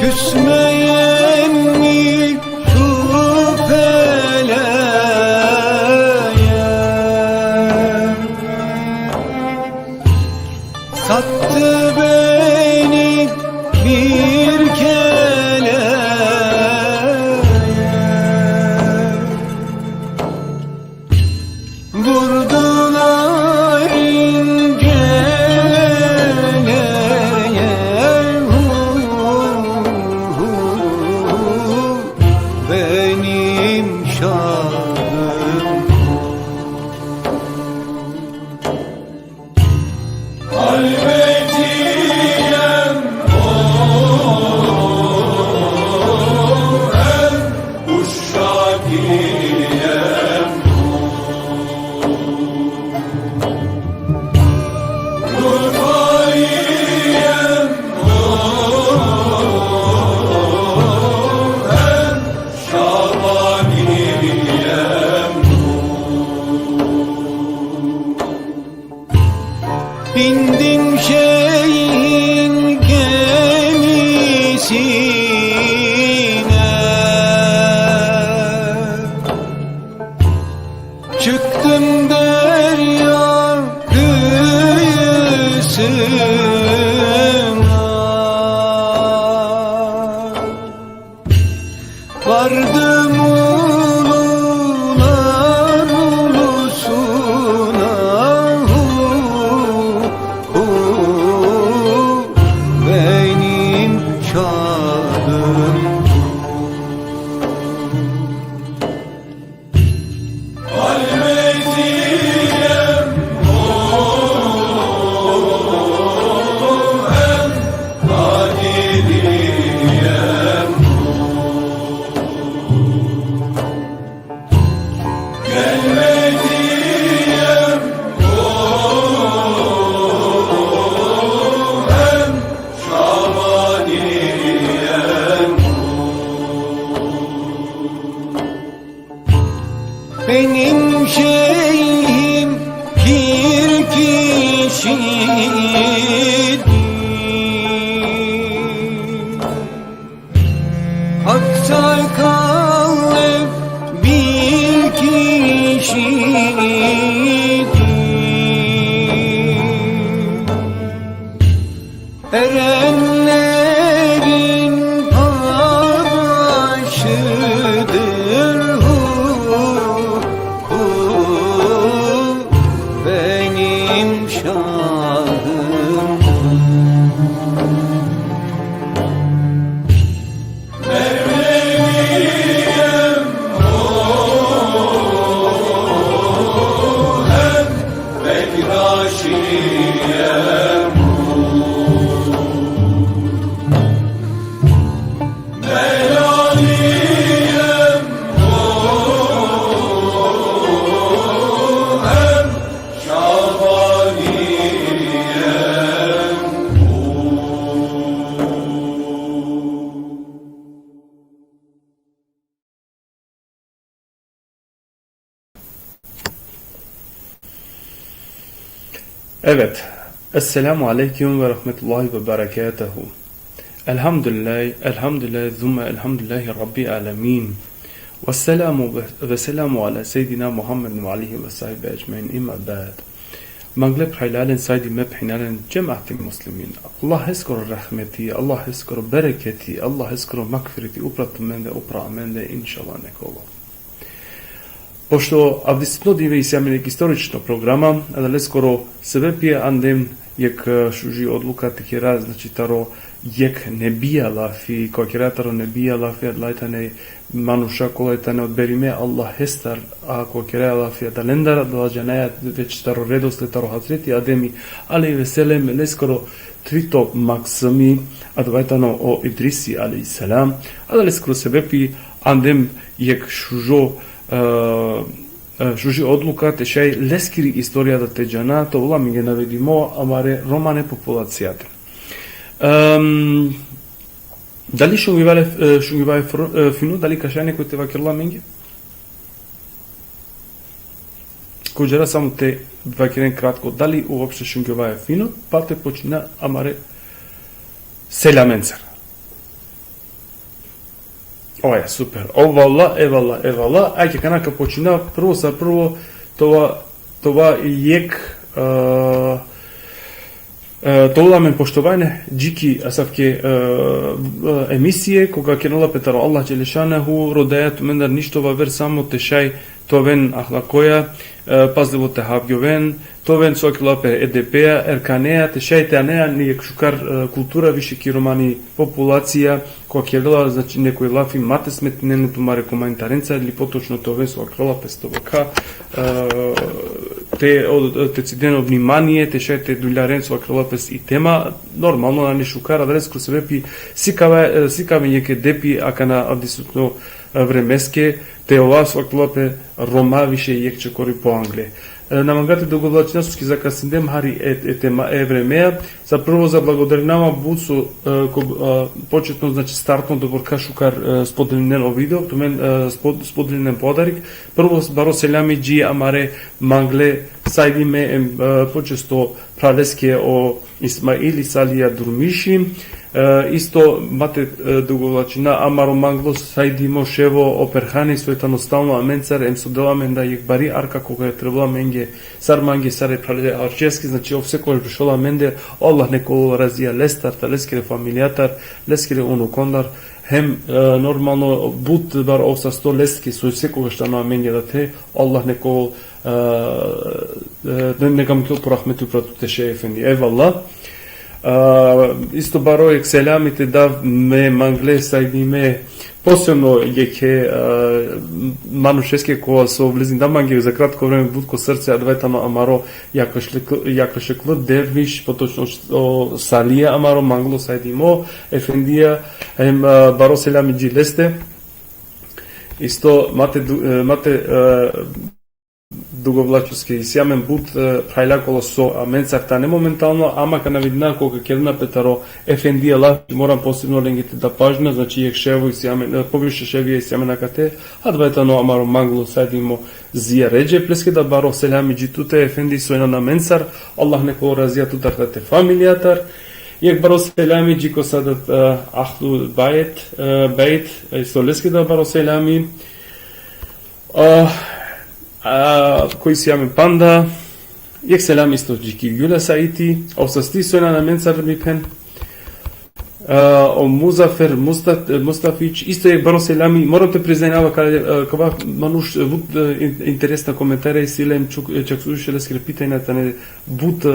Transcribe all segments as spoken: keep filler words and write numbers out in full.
Küsmeyen mi tüfeleğe? Sattı beni bir keleğe. Vurdular inceleğe, hu, hu, hu, benim şahım. Halvetiyen o hem uşak ile Bindim şeyhin gemisine. Çıktım derya kıyısına. Vardım ulular ulusuna. Hu, hu, benim şahım. Benim şeyhim bir kişidir. Hak'ta kalıp bir kişidir. Erenlerin paşadır hu, hu, benim şahım. Evet. Esselamu aleyküm ve rahmetullahi ve berekatuhu. Elhamdülillah, elhamdülillah, zumme elhamdülillahi Rabbi alemin. Ve selamu ve, ve selamu ala seyyidina Muhammedin ve alihi ve sahbihi ecmain, imma ba'd. Mangle phralalen, sajdime phenjalen, džemati muslimin. Allah eskoro rahmeti, Allah eskoro bereketi, Allah eskoro magfireti, upra tumende, upra amende, inšallah, nekolo. Pošto avdisutno dive isi amen jekh istorično programa, adaleskoro sebepija andem jekh, e, šuži odluka te kera, znači, taro jekh nebija lafi, koga kera taro nebija lafi, adalaj tane manuša kola tane odberime Allahestar, a koga kera lafi adalendar, adala džanaja već taro redosle taro Hazreti Ademi alejhi ve sellem, leskoro trito maksumi, adava tano o Idrisi alejhi selam, adaleskoro sebepi andem jekh šužo, e, e, šuži odluka te šaj leskiri istorija da te džana, te ovel amenge navedimo amare romane populacijate. Em, dali šungjovale, e, šungjovale fro-, e, fino, dali ka šaj nekoj te vakerel amenge? Ka džana samo te vakeren kratko, dali uopšte šungjovale fino, pa te počina amare seljamencar. Oja, super. Evala, evala, evala. Ajde, akana ka počina, prvo sar prvo, te ova, te ova jekh, e, e, te ovel amen poštovanje dži ki asavke, e, e, emisije, koga kerela pe taro Allah dželle šanuhu, rodaja tumendar ništo aver, samo te šaj te oven ahlakoja, e, pazlivo te havgjoven, te oven so kerela pe edepeja, erkaneja, te šaj te anea ni jekh šukar, e, kultura više ki romani populacija, koga kerela, znači, nekoj lafi, ma te smetinen tumare komentarenca, ili potočno te oven so kerela pe stovoka, e, te, o, te ciden o vnimanie, te šaj te duljaren so kerela pe i tema, normalno, nane šukar, adaleskoro sebepi sikava, e, sikava jekh edepi akana avdisutno, e, vremeske, te ova so kerela pe Roma više jekh čekori po angle. E, na manga te odugovlačina soske zakasnindem hari e, e tema, e vremea. Sar prvo zablagodarinava but so, e, ko, e, početno, znači, startno doborka šukar, e, spodelinen o video, tumen, e, spod-, spodelinen podarik. Prvo baro seljami dži amare mangle Sajdime, em, e, počesto phraleske o Ismaili Salija Durmiši, e, isto ma te, e, odugovlačina, amaro manglo Sajdimo Ševo o Perhani, so tano stalno amencar, em so dela amen da jekh bari arka koga trebela amenge, sar mange, sar e phrale Arčeske, znači, ov sekogaš bešela amende, Allah nek ovel razija lestar, ta leskere familijatar, leskere unukondar, hem, e, normalno, but bar ov sasto leske, so sekogaš tano amenge date, Allah nek ovel, e, e, ne-, neka mukhel po rahmeti upro tute, šej efendi. Evala. E, isto baro jekh seljami te dav me mangle Sajdime, posebno jekhe, e, manušeske kova so vlezinda mange za kratko vreme but ko srce, adava tano amaro Jakašekl-, Jakašekl Derviš, potočno o Salija, amaro manglo Sajdimo efendija, em, e, baro seljami dži leste. Isto ma te du-, e, ma te, e, odugovlačim soske isi amen but, e, phralja kola so amencar tane momentalno, ama kana vidina koga kerena pe taro efendija lafi, moram posebno lenge te da pažnja, znači, jekh Ševo isi amen, e, poviše Ševija isi amen akate, adava tano amaro manglo Sajdimo Zija Redžep, leske da baro seljami dži tute, efendi, so inan amencar, Allah nek ovel razija tutar, tate familijatar, jekh baro seljami dži ko sadat, e, Ahlu Bajt, e, Bejt, e, so leske da baro seljami, A, a, koj isi amen panda, jekh selam isto dži ki Gjula Saiti, o sasti so inan amencar mi phen, a, o Muzafer Musta-, Mustafić, isto jekh baro selami, moram te priznajnava ka, a, kava manuš, e, but, e, in-, interesna komentara isi le, em čuk-, e, čak so više leskere pitanja tane but, e, e,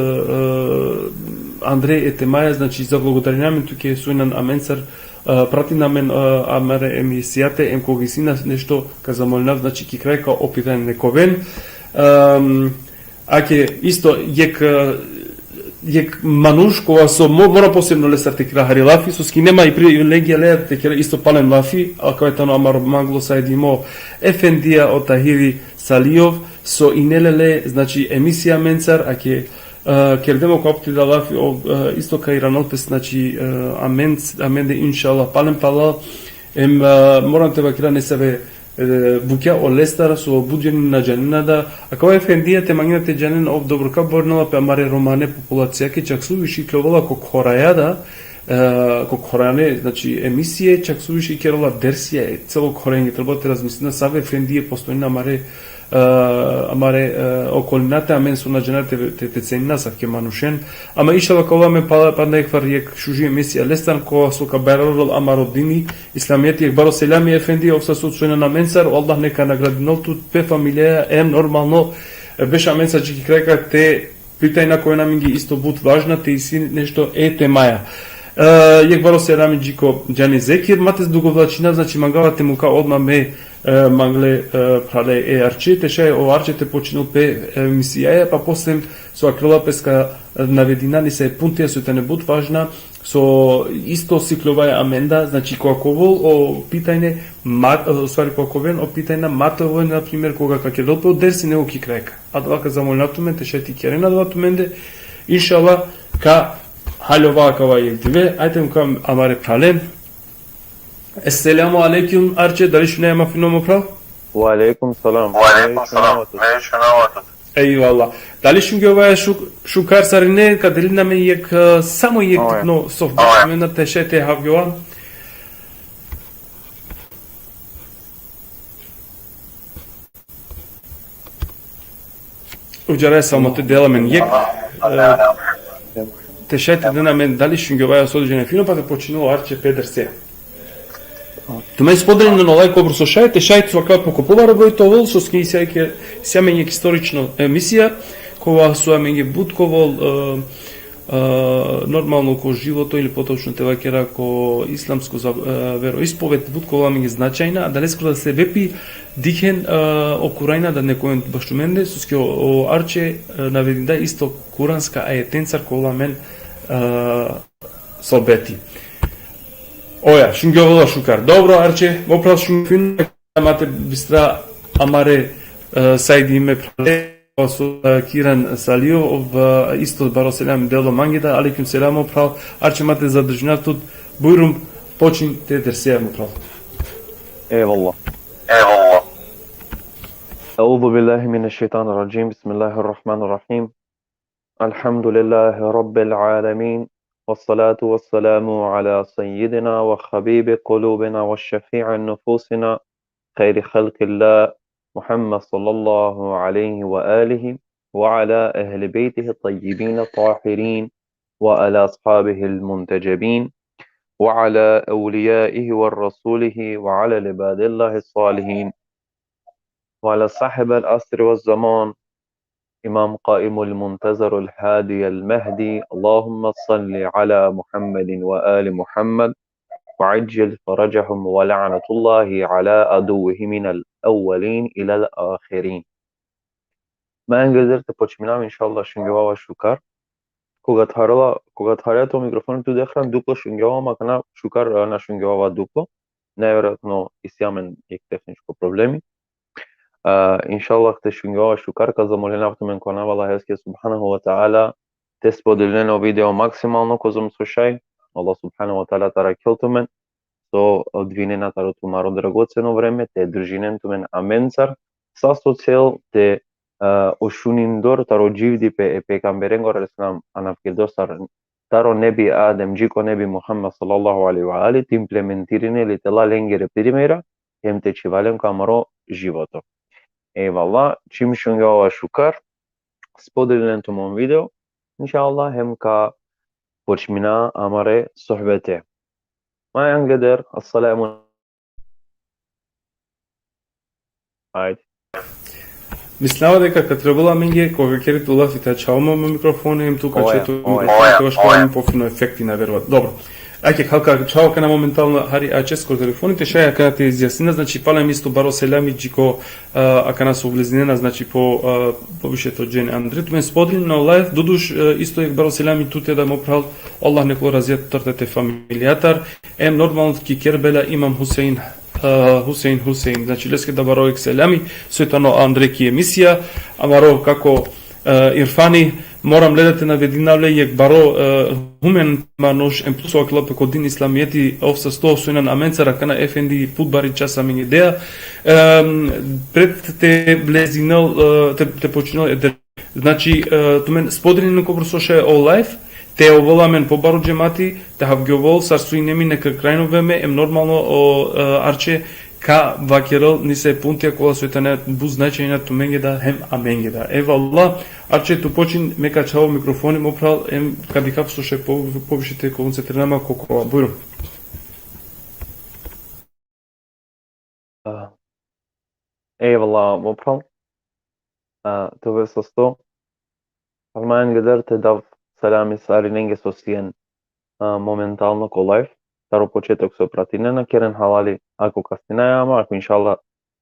andre e temaja, znači, zablagodarinav amen tuke so inan amencar, e, pratinav amen, e, amare emisijate, em koga isi na nešto ka zamolinav, znači, ki kraj ka o pitanje nek oven. Em, ake isto jekh, e, jekh manuš kova so mo-, mora posebno lestar te kera hari lafi, soske nema i privilegija leja te kera isto palem lafi, akava tano amaro manglo Sajdimo efendija o Tahiri Salijov, so ine le le, znači, emisija amencar, ake, e, kerdem o kapti da lafi, o, e, isto ka iranel pes, znači, e, amen, amende inšallah palem palal, em, e, moram te vakera nesave, e, bukja olestar so but džene na džanena da, akava efendija te mangena te džanen, ov dobro ka borinela pe amare romane populacijake, čak so više ka ovela ko khoraja da, e, ko khorane, znači, emisije, čak so više kerela dersija, e, celo khorenge, treba te razmislina save efendije postojna amare, e, amare, e, okolinate, amen so na džana te, te, te cenina asavke manušen. Ama inšallah ka ovel amen pa-, panda jekh far jekh šuži emisija lestar, kova so ka bajrarol amaro dini, islamijeti, jekh baro selami efendi, ov sasto so inan amencar, o Allah neka nagradinol tut, pe familija, em normalno, e, beš amencar dži ki kraj ka te Питајна која на менге исто бут важна, те иси нешто е темаја. E, jekh baro selami dži ko džani Zekir, ma te zdugovlačina, znači mangava te muka odma me, e, mangle, e, prale e Arče, te šaj o Arče te počinel pe, e, emisijaja, pa posle so akrela peska, e, navedina nisaj puntija so tane but važna, so isto siklovaja amenda, znači ko akovel o pitajne, ma, e, u stvari ko akoven o pitajna, ma te oven, na primer, koga ka kerel pe o dersi nego ki krajka. Adava ka zamolina tumen te šaj te keren adava tumende, inšallah, ka haljova akava jekh dive, ajde ka amare prale. Esselamu alejkum, Arče, dali šunaja ma fino mo phral? Ve alejkum selam. Ve alejkum selam. Ve alejkum selam. Ejvallah. Dali šungjova šu-, šukar sarine, ka delina me jekh, e, samo jekh Oja. Tikno sohbet, Oja. Me na te šaj te havgjova. Udžare samo te dela men jekh, e, te šaj te dena men dali šungjova so džene fino, pa te počinel o Arče pe derseja. Tumen spodelinen o lajv kobor so šaj, te šaj svakako ko pobaro broj te ovel, soske isi jekh, isi amen jekh istorično emisija, kova so amenge but ka ovel, e, e, normalno ko životo ili potočno te vakera ko islamsko za-, e, veroispoved, but ka ovel amenge značajna, adaleske da sebepi dikhen, e, o Kur'ani da nek oven baš tumende, soske o, o Arče, e, navedinda isto kuranska ajetencar ka ovel amen, e, sohbeti. Oja, šungjovela šukar. Dobro, Arče, mo phral šungjovela, ma te bistra amare, e, Saidi me phral, so, e, Kiran Salijo, ov, e, isto baro selam delo mange da, alejkum selam, mo phral, Arče, ma te zadržina tut, bujrum, počin te derseja, mo phral. Ejvallah. Ejvallah. أعوذ بالله من الشيطان الرجيم. بسم الله الرحمن الرحيم. الحمد لله رب العالمين، والصلاة والسلام على سيدنا وحبيب قلوبنا وشفيع نفوسنا خير خلق الله محمد صلى الله عليه وآله وعلى أهل بيته الطيبين الطاهرين وعلى أصحابه المنتجبين وعلى أوليائه ورسوله وعلى عباد الله الصالحين وعلى صاحب العصر والزمان إمام قائم المنتظر الهادي المهدي. اللهم صل على محمد وآل محمد وعجل فرجهم ولعنة الله على عدوهم من الأولين إلى الآخرين. Ma angleder te počminav, inšallah, šungjovava šukar. Koga tharela, koga thareja to mikrofoni tu dehran, duplo šungjovava, ma akana šukar, e, na šungjovava duplo. Najverojatno isi amen jekh tehničko problemi. E, inšallah te šungjovava šukar, ka zamolinav tumen ko anav Allaheske subhanahu ve teala, te spodelinen o video maksimalno kozom so šaj. Allah subhanahu ve teala te arakhel tumen, so odvinena taro tumaro dragoceno vreme, te družinen tumen amencar, sa so cel te, e, o šunindor taro dživdipe e pejgamberengoro alejhi selam, anavkerdor sar taro nebi Adem, dži ko nebi Muhammed sallallahu alejhi ve alihi, te implementirinen li, te la lengere primera, hem te čhiva len ko amaro životo. Ejvallah, čim šungjovava šukar, spodelinen tumon video, inšallah, hem ka počmina amare sohbete. Ma angleder, esselamu. Ajde. Mislinava deka ka trebela amenge, koga kere tu lafi, te ačhava mo mikrofoni, em tu ka Oja, čhe tu oja. Mikrofoni, te baš Oja. Pravim pofino efekti, najverojatno. Dobro. Ajde, halka, čhava akana momentalno hari ačesko telefoni, te šaj akana te izjasnina, znači, palem isto baro selami dži ko, a, akana so vlezinena, znači, po, a, poviše to džene andre. Tumen spodelinen o lajv, duduš, a, isto jekh baro selami tute da, mo phral, Allah nek ovel razija tutar te familijatar, em normalno ki Kerbela Imam Husein, a, Husein, Husein, znači, leske da baro jekh selami, so tano andre ki emisija, amaro kako, a, Irfani, moram le da te navedinav le jekh baro, a, humen manuš, em plus akala pe ko din islamijeti, ov sasto so inan amencar akana efendi, but bari čast amenge dea, em, pred te vlezinel, a, te, te počinel e der-, znači, a, tumen spodelinen kobor so šaj o lajv, te ovel amen pobaro džemati, te havgjovel sar so ine mi neka krajno vreme, em normalno o, a, Arče ka vakerel nisaj puntija kola so tane but značajna tumenge da hem amenge da. Ejvallah, Arče tu počin, me ka ačhava o mikrofoni, mo phral, em ka dikhav so šaj po-, poviše te koncentrina ma ko kova. Bujrum. A, ejvallah, mo phral. A, te ove sasto. Salman gleder te dav salami sarinenge so sien, a, momentalno ko live. Taro početok so pratinena, keren halali ako kasninaja, ama ako inšallah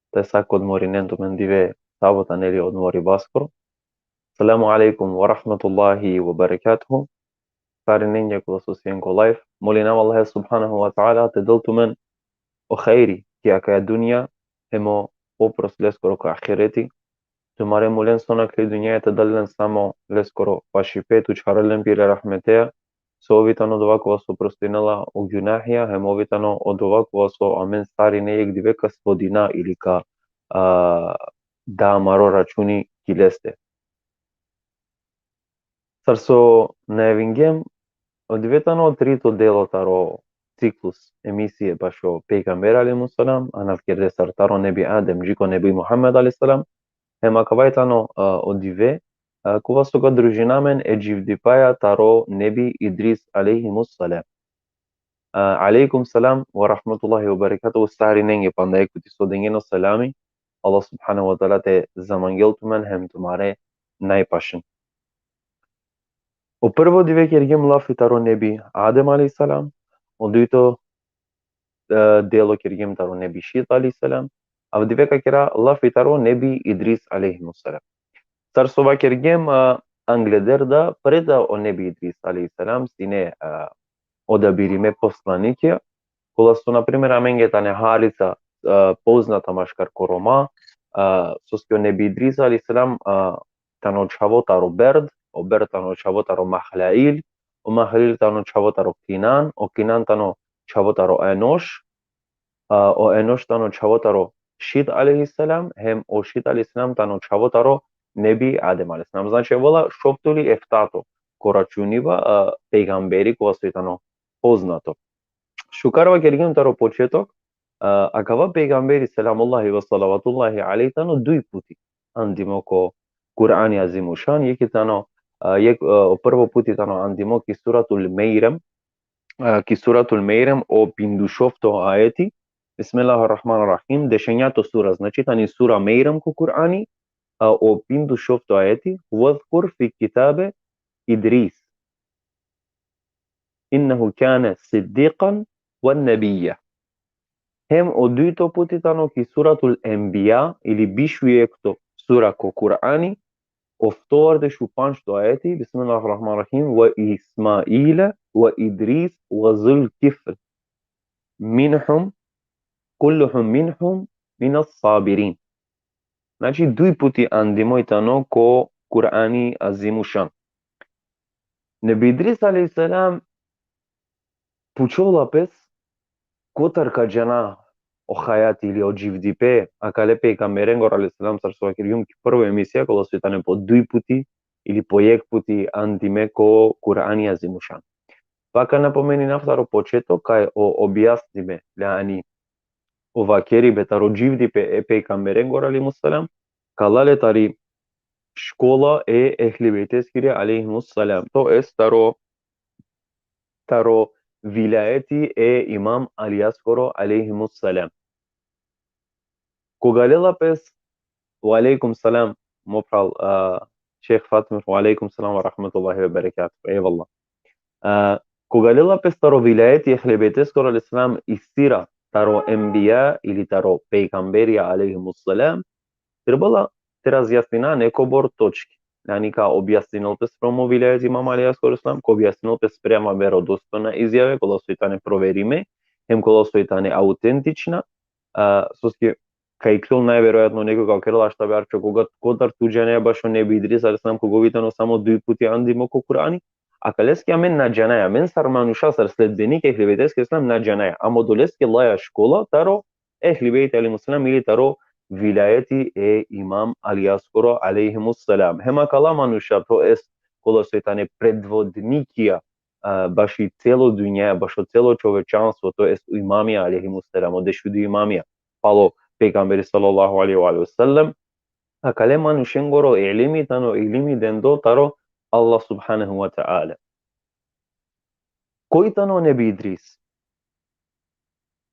te sa ko odmorinen tumen dive, sabota neli odmoribaskoro. Selamu alejkum ve rahmetullahi ve berekatuhu. Sarinenge kola so sien ko live. Molinav Allahe subhanehu ve teala te del tumen o hajri ki akaja dunja, hem o oprost leskoro ko ahireti. Tumare mulen so nakhle dunjaja te del len samo leskoro pašipe, tu čharel len pire rahmeteja. So ov i tano odova kova so prostinela o gjunahija, hem ov i tano odova kova so amen sarine jekh dive ka svodina ili ka, a, da amaro računi ki leste. Sar so najavingjem, o dive tano trito delo taro ciklus emisije bašo pejgamber alejhi selam, anav kerde sar taro nebi Adem dži ko nebi Muhammed alejhi selam, hem akava i tano, a, o dive, a, kova so ka družina amen e dživdipaja taro nebi Idris alejhi selam. A, alejkum selam ve rahmetullahi ve berekatuhu, sarinenge panda jekh puti so dengjen o selami, Allah subhanehu ve teala te zamangel tumen hem tumare najpašen. O prvo dive kergjem lafi taro nebi Adem alejhi selam, o dujto, e, delo kergjem taro nebi Šit alejhi selam, avdive ka kera lafi taro nebi Idris alejhi selam. Sar so vakergjem, e, angleder da, preda o nebi Idris alejhi selam sine, e, odabirime poslanikija, kola so, na primer, amenge tane harica, e, poznata maškar ko Roma, e, soske o nebi Idris alejhi selam, e, tano čhavo taro Berd, o Berd tano čhavo taro Mahlail, o Mahlail tano čhavo taro Kinan, o Kinan tano čhavo taro Enoš, a, o Enoš tano čhavo taro Šit alejhi selam, hem o Šit alejhi selam tano čhavo taro nebi Adem alejhi selam. Znači, avela šovto ili eftato ko računiba, a, pejgamberi kova so i tano poznato. Šukar vakergjem taro početok, a, akava pejgamberi, selamullahi ve salavatullahi alejhi, tano duj puti andimo ko Kur'ani Azimušan, jekh i tano, a, jekh, a, o prvo puti tano andimo ki suratul Mejrem, a, ki suratul Mejrem, o pindušovto ajeti, Bismillahir Rahmanir Rahim, dešenjato sura, znači, tani sura Mejrem ko Kur'ani, a, o pindušovto ajeti: "Vezkur fil kitabi Idris, innehu kane siddiqan ve nebijja." Hem o dujto puti tano ki suratul Enbija, ili biš u jekhto sura ko Kur'ani, oftovardeš u pandžto ajeti, Bismillahir Rahmanir Rahim: "Ve Ismaile ve Idris ve Zul Kifl, minhum, kulluhum minhum minas sabirin." Znači, duj puti andimo i tano ko Kur'ani Azimušan. Nebi Idris alejhi selam pučola pes kotar ka džana o hajati ili o dživdipe akale pejgamberengoro alejhi selam, sar so vakergjum ki prvo emisija, kola so i tane po duj puti ili po jekh puti andime ko Kur'ani Azimušan. Pa ka napomeninav taro početok kaj o objasnime, jani o vakeribe taro dživdipe e pejgamberengoro alejhi selam, ka lale tari škola e Ehli Bejteskiri alejhi selam, to jest taro, taro vilajeti e Imam Alijaskoro alejhi selam. Koga lela pes, ve alejkum selam, mo phral, a, šejh Fatmir, ve alejkum selam ve rahmetullahi ve berekatuhu. Ejvallah. A, koga lela pes taro vilajeti Ehli Bejteskoro alejhi selam i sira taro enbija ili taro pejgamberija alejhimus selam, trebela te razjasnina nekobor točki. Jani ka objasninel pes sprema o vilajeti Imam Alijaskoro alejhi selam, ka objasninel pes sprema verodostojna izjave, kola so i tane proverime, hem kola so i tane autentična, a, soske ka iklol najverojatno nekoj ka vakerel: "Ašta be arčo, koga, kotar tu džanaja bašo nebi Idris alejhi selam, koga ov i tano samo duj puti andimo ko Kur'ani?" Akaleske amen na džanaja, amen sar manuša, sar sledbenik Ehli Bejteskiri alejhi selam na džanaja. Amo odoleske laja škola taro Ehli Bejt alejhimus selam ili taro vilajeti e Imam Alijaskoro alejhimus selam. Hem akala manuša, to jest kola so i tane predvodnikija, a, baši celo dunja, bašo celo čovečanstvo, to jest o imamija alejhimus selam, o dešuduj imamija palo pejgamberi sallallahu alejhi ve alihi ve sellem, akale manušengoro ilimi tano ilimi dendo taro Allah subhanehu ve teala. Koj tano nebi Idris?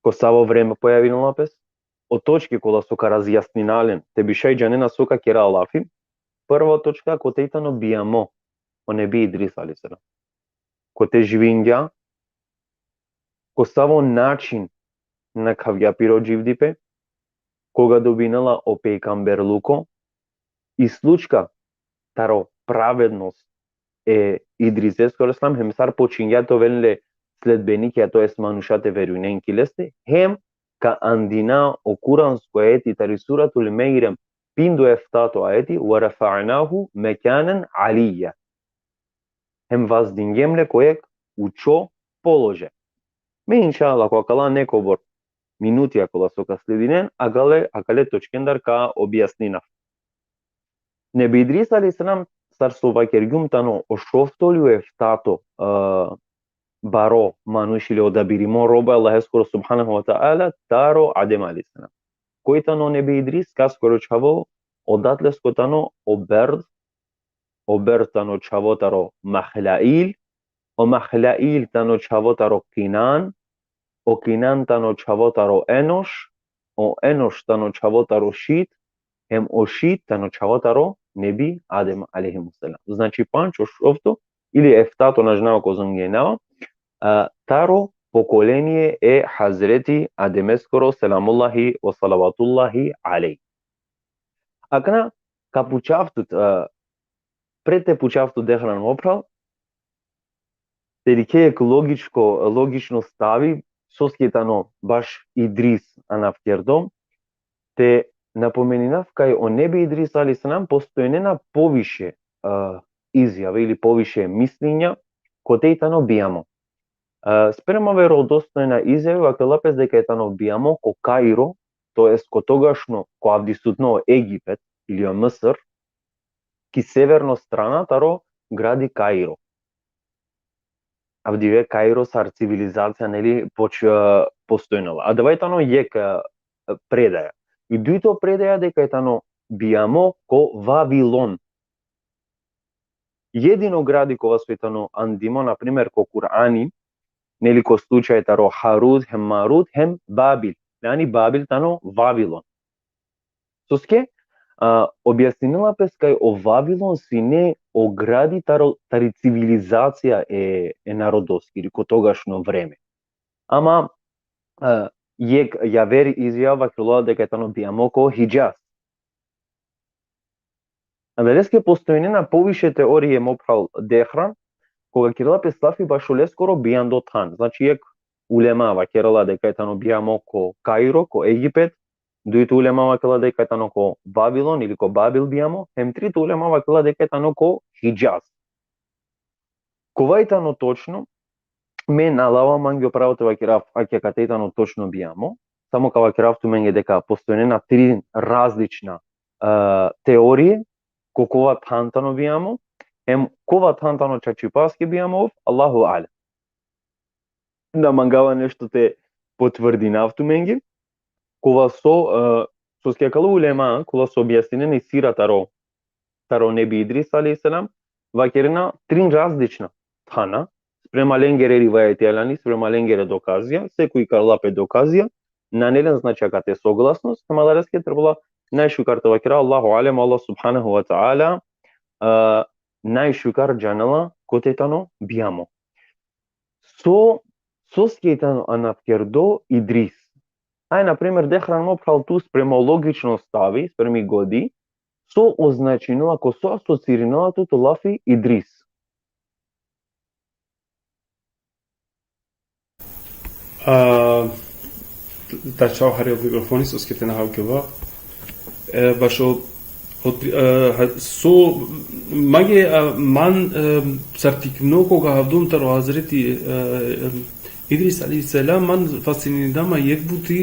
Ko savo vreme pojavinela pes? O točki kola so ka razjasnina len, te bi šaj džanena so ka kera lafi. Prva točka, kote i tano bijamo o nebi Idris alejhi selam. Kote živingja, ko savo način nakhavgja piro dživdipe, koga dobinela o pejgamberluko, i slučka taro pravednost e Idriseskoro selam, hem sar počingja te ovel le sledbenikija, to jest manuša te verujnen ki leste, hem ka andina o kuransko ajeti tari Suratul Mejrem, pindo eftato ajeti: "Ve rafa'nahu mekanen alija." Hem vazdingjem le ko jekh učo položaj. Me, inšallah, ko akala nekobor minutija kola so ka sledinen, akale, akale točkendar ka objasninav. Nebi Idris alejhi selam, sar so vakergjum, tano o šovto ili o eftato, e, baro manuš ili odabirimo robo e Allaheskoro subhanehu ve teala taro Adem alejhi selam. Koj tano nebi Idris? Kaskoro čhavo? Odatlesko tano o Berd, o Berd tano čhavo taro Mahlail, o Mahlail tano čhavo taro Kinan, o Kinan tano čhavo taro Enoš, o Enoš tano čhavo taro Šit, hem o Šit tano čhavo taro nebi Adem alejhi selam. Znači, pančo, šovto ili eftato, na džanav kozom genava, a, taro pokolenie e Hazreti Ademeskoro, selamullahi ve salavatullahi alejh. Akana ka pučav tut, a, pred te pučav tut, dehran mo phral, te dikhe jekh logičko, logično stavi, soske tano baš Idris anavkerdo, te napomeninav kaj o nebi Idris alejhi selam postojnena poviše, e, izjave ili poviše mislinja, kote i tano bijamo. E, sprema verodostojna izjave, vakerela pes deka i tano bijamo ko Kairo, to jest ko togašno, ko avdisutno Egipet ili o Misir, ki severno strana taro gradi Kairo. Avdive Kairo sar civilizacija, neli, poč-, e, postojnela. Adava i tano jekh, e, predaja. I dujto predaja deka i tano bijamo ko Vavilon. Jedino gradi kova so i tano andimo, na primer, ko Kur'ani, neli, ko slučaj taro Harut hem Marut hem Babil. Jani Babil tano Vavilon. Soske, a, objasninela pes kaj o Vavilon sine o gradi taro, tari civilizacija e, e narodoskiri ko togašno vreme. Ama, a, jekh javer izjava vakerela deka tano bijamo ko Hidžaz. Adaleske postojnena poviše teorije, mo phral Dehran, koga kerela pes lafi bašo leskoro bijando than. Znači, jekh ulema vakerela deka tano bijamo ko Kairo, ko Egipet, dujto ulema vakerela deka tano ko Vavilon ili ko Babil bijamo, hem trito ulema vakerela deka tano ko Hidžaz. Kova i tano točno, me na lava mange o pravo te vakerav akate i tano točno bijamo, samo ka vakerav tumenge deka postojnena trin različna, e, teorije, ko kova than tano bijamo, hem kova than tano čačipaske bijamo, Allahu alem. Na mangava nešto te potvrdinav tumenge, kova so, e, soske akala ulema, kola so objasninena i sira taro, taro nebi Idris alejhi selam, vakerena trin različna thana, sprema lengere rivajeti, jani sprema lengere dokazija, sekoj kerela pe dokazija, nane len, znači, akate soglasnost, ama adaleske trebela najšukar te vakera, Allahu alem, Allah subhanehu ve teala, e, najšukar džanela kote tano bijamo. So, soske tano anavkerdo Idris? Aj, na primer, Dehran, mo phral, tu sprema o logično stavi, sprema i godi, so označinela, ko so asocirinela tut o lafi Idris? A, da, čao, hari o mikrofoni, soske te na havgjova. E, bašo, o, e, ha-, so, mange, a, man, e, sar tikno koga havdum taro Hazreti, e, e, Idris alejhi selam, man fascininama jekh buti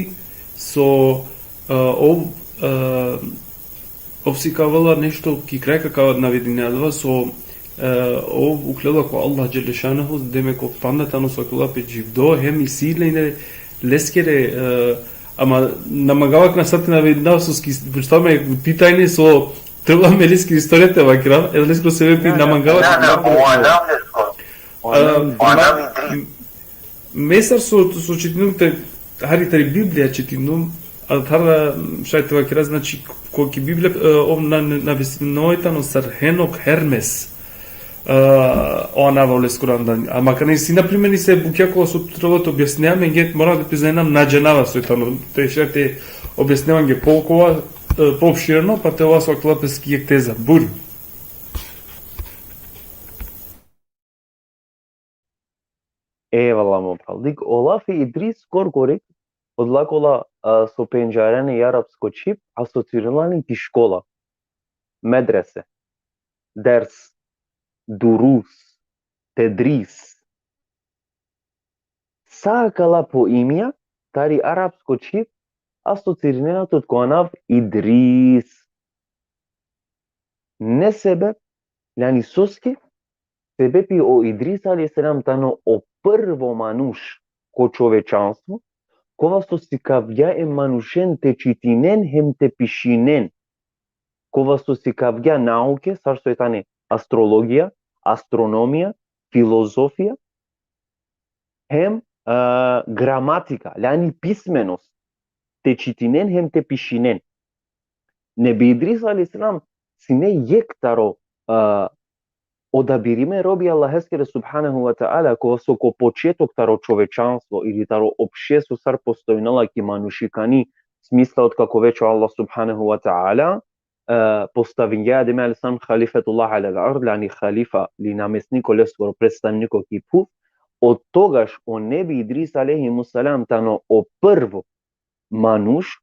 so, e, ov, e, ov sikavela nešto ki kraj, ka navedini adava so, e, ov uklela ko Allah dželle šanuhu, demek ov panda tano so akela pe dživdo, hem isi le leskere, e, ama na mangava akana sar te navedinav, soske pučta me ti tajne so trebela me leskiri istorija te vakerav, e leskoro sebepi na mangava. Na, na, o anav lesko. O anav, e, o anav Idris. Me sar so, so čitindum te, hari tari Biblija čitindum, a taro šaj te vakera, znači, ko ki Biblija, e, ov na, na, navedeno tano sar Henok Hermes. o anav leskoro andan. Ama kana isi, na primer, isi bukja kola so trebela te objasnina amenge, mora da priznam, na džanava soj tano. Te šaj te objasnina amenge po kova, e, poopširno, pa te ova so akala peske jekh teza. Bujrum. Ejvallah, mo phral. Dik, o lafi Idris korkori, odola kola, a, so pendžarena i arapsko čhib, asocirinela len ki škola, medrese, ders, durus, tedris. Sa akala poimija tari arapsko čhib asocirinena tut ko anav Idris. Ne sebep, jani soske, sebepi o Idris alejhi selam tano o prvo manuš ko čovečanstvo, kova so sikavgja e manušen te čitinen hem te pišinen, kova so sikavgja nauke, sar soj tane astrologija, astronomija, filozofija, hem, a, gramatika, jani pismenost, te čitinen hem te pišinen. Nebi Idris alejhi selam sine jekh taro, a, odabirime robi Allaheskere subhanehu ve teala, kova so ko početok taro čovečanstvo ili taro opštestvo sar postojnela ki manušikani smisla, otkako več o Allah subhanehu ve teala, e, postavingja Adem alejhi selam halifetullah alel ard, jani halifa ili namestniko leskoro, predstavniko ki phuv, od togaš o Nebi Idris alejhi selam tano o prvo manuš,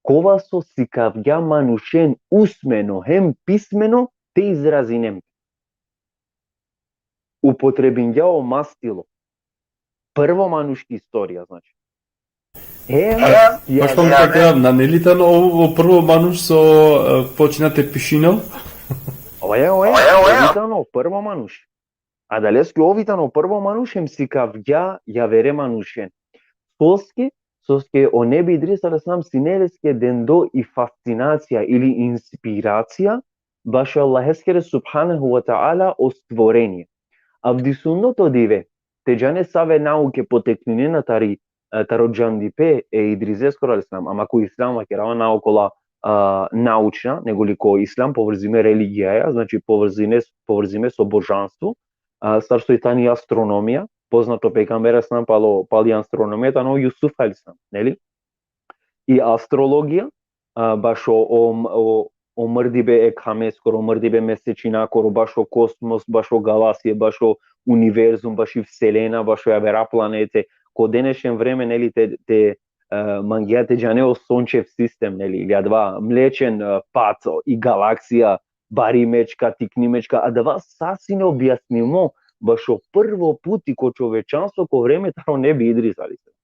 kova so sikavgja manušen usmeno hem pismeno te izrazinen. Upotrebingja o mastilo. Prvo manuš ki istorija, znači. Hem, Baš tano te kerav, na neli tano o, o prvo manuš so, e, počina te pišinel? Oje, oje, oje, oje. Tano o prvo manuš. Adaleske ov i tano o prvo manuš hem sikavgja javere manušen. Soske, soske o Nebi Idris alejhi selam sine leske dendo i fascinacija ili inspiracija bašo Allaheskere subhanehu ve teala o stvorenie. Avdisutno to dive, te džane save nauke potekninena tari, e, taro džandipe e Idriseskoro alejhi selam, ama ko islam vakerava, na okola, a, naučna, nego li ko islam povrzime religijaja, znači povrzime, povrzime so božanstvo, a, sar soj tani astronomija, poznato pejgamber alejhi selam palo, pali astronomija tano Jusuf alejhi selam, neli? I astrologija, a, bašo o, o, o mrdibe e khameskoro, o mrdibe mesečinakoro, bašo kosmos, bašo galaksije, bašo univerzum, baši vselena, bašo javera planete. Ko denešen vreme, neli, te, te, e, mangea te džane o sončev sistem, neli, ili adava mlečen, e, pat, i galaksija, bari mečka, tikni mečka, adava sa sine objasnimo bašo prvo puti ko čovečanstvo, ko vreme taro Nebi Idris alejhi selam.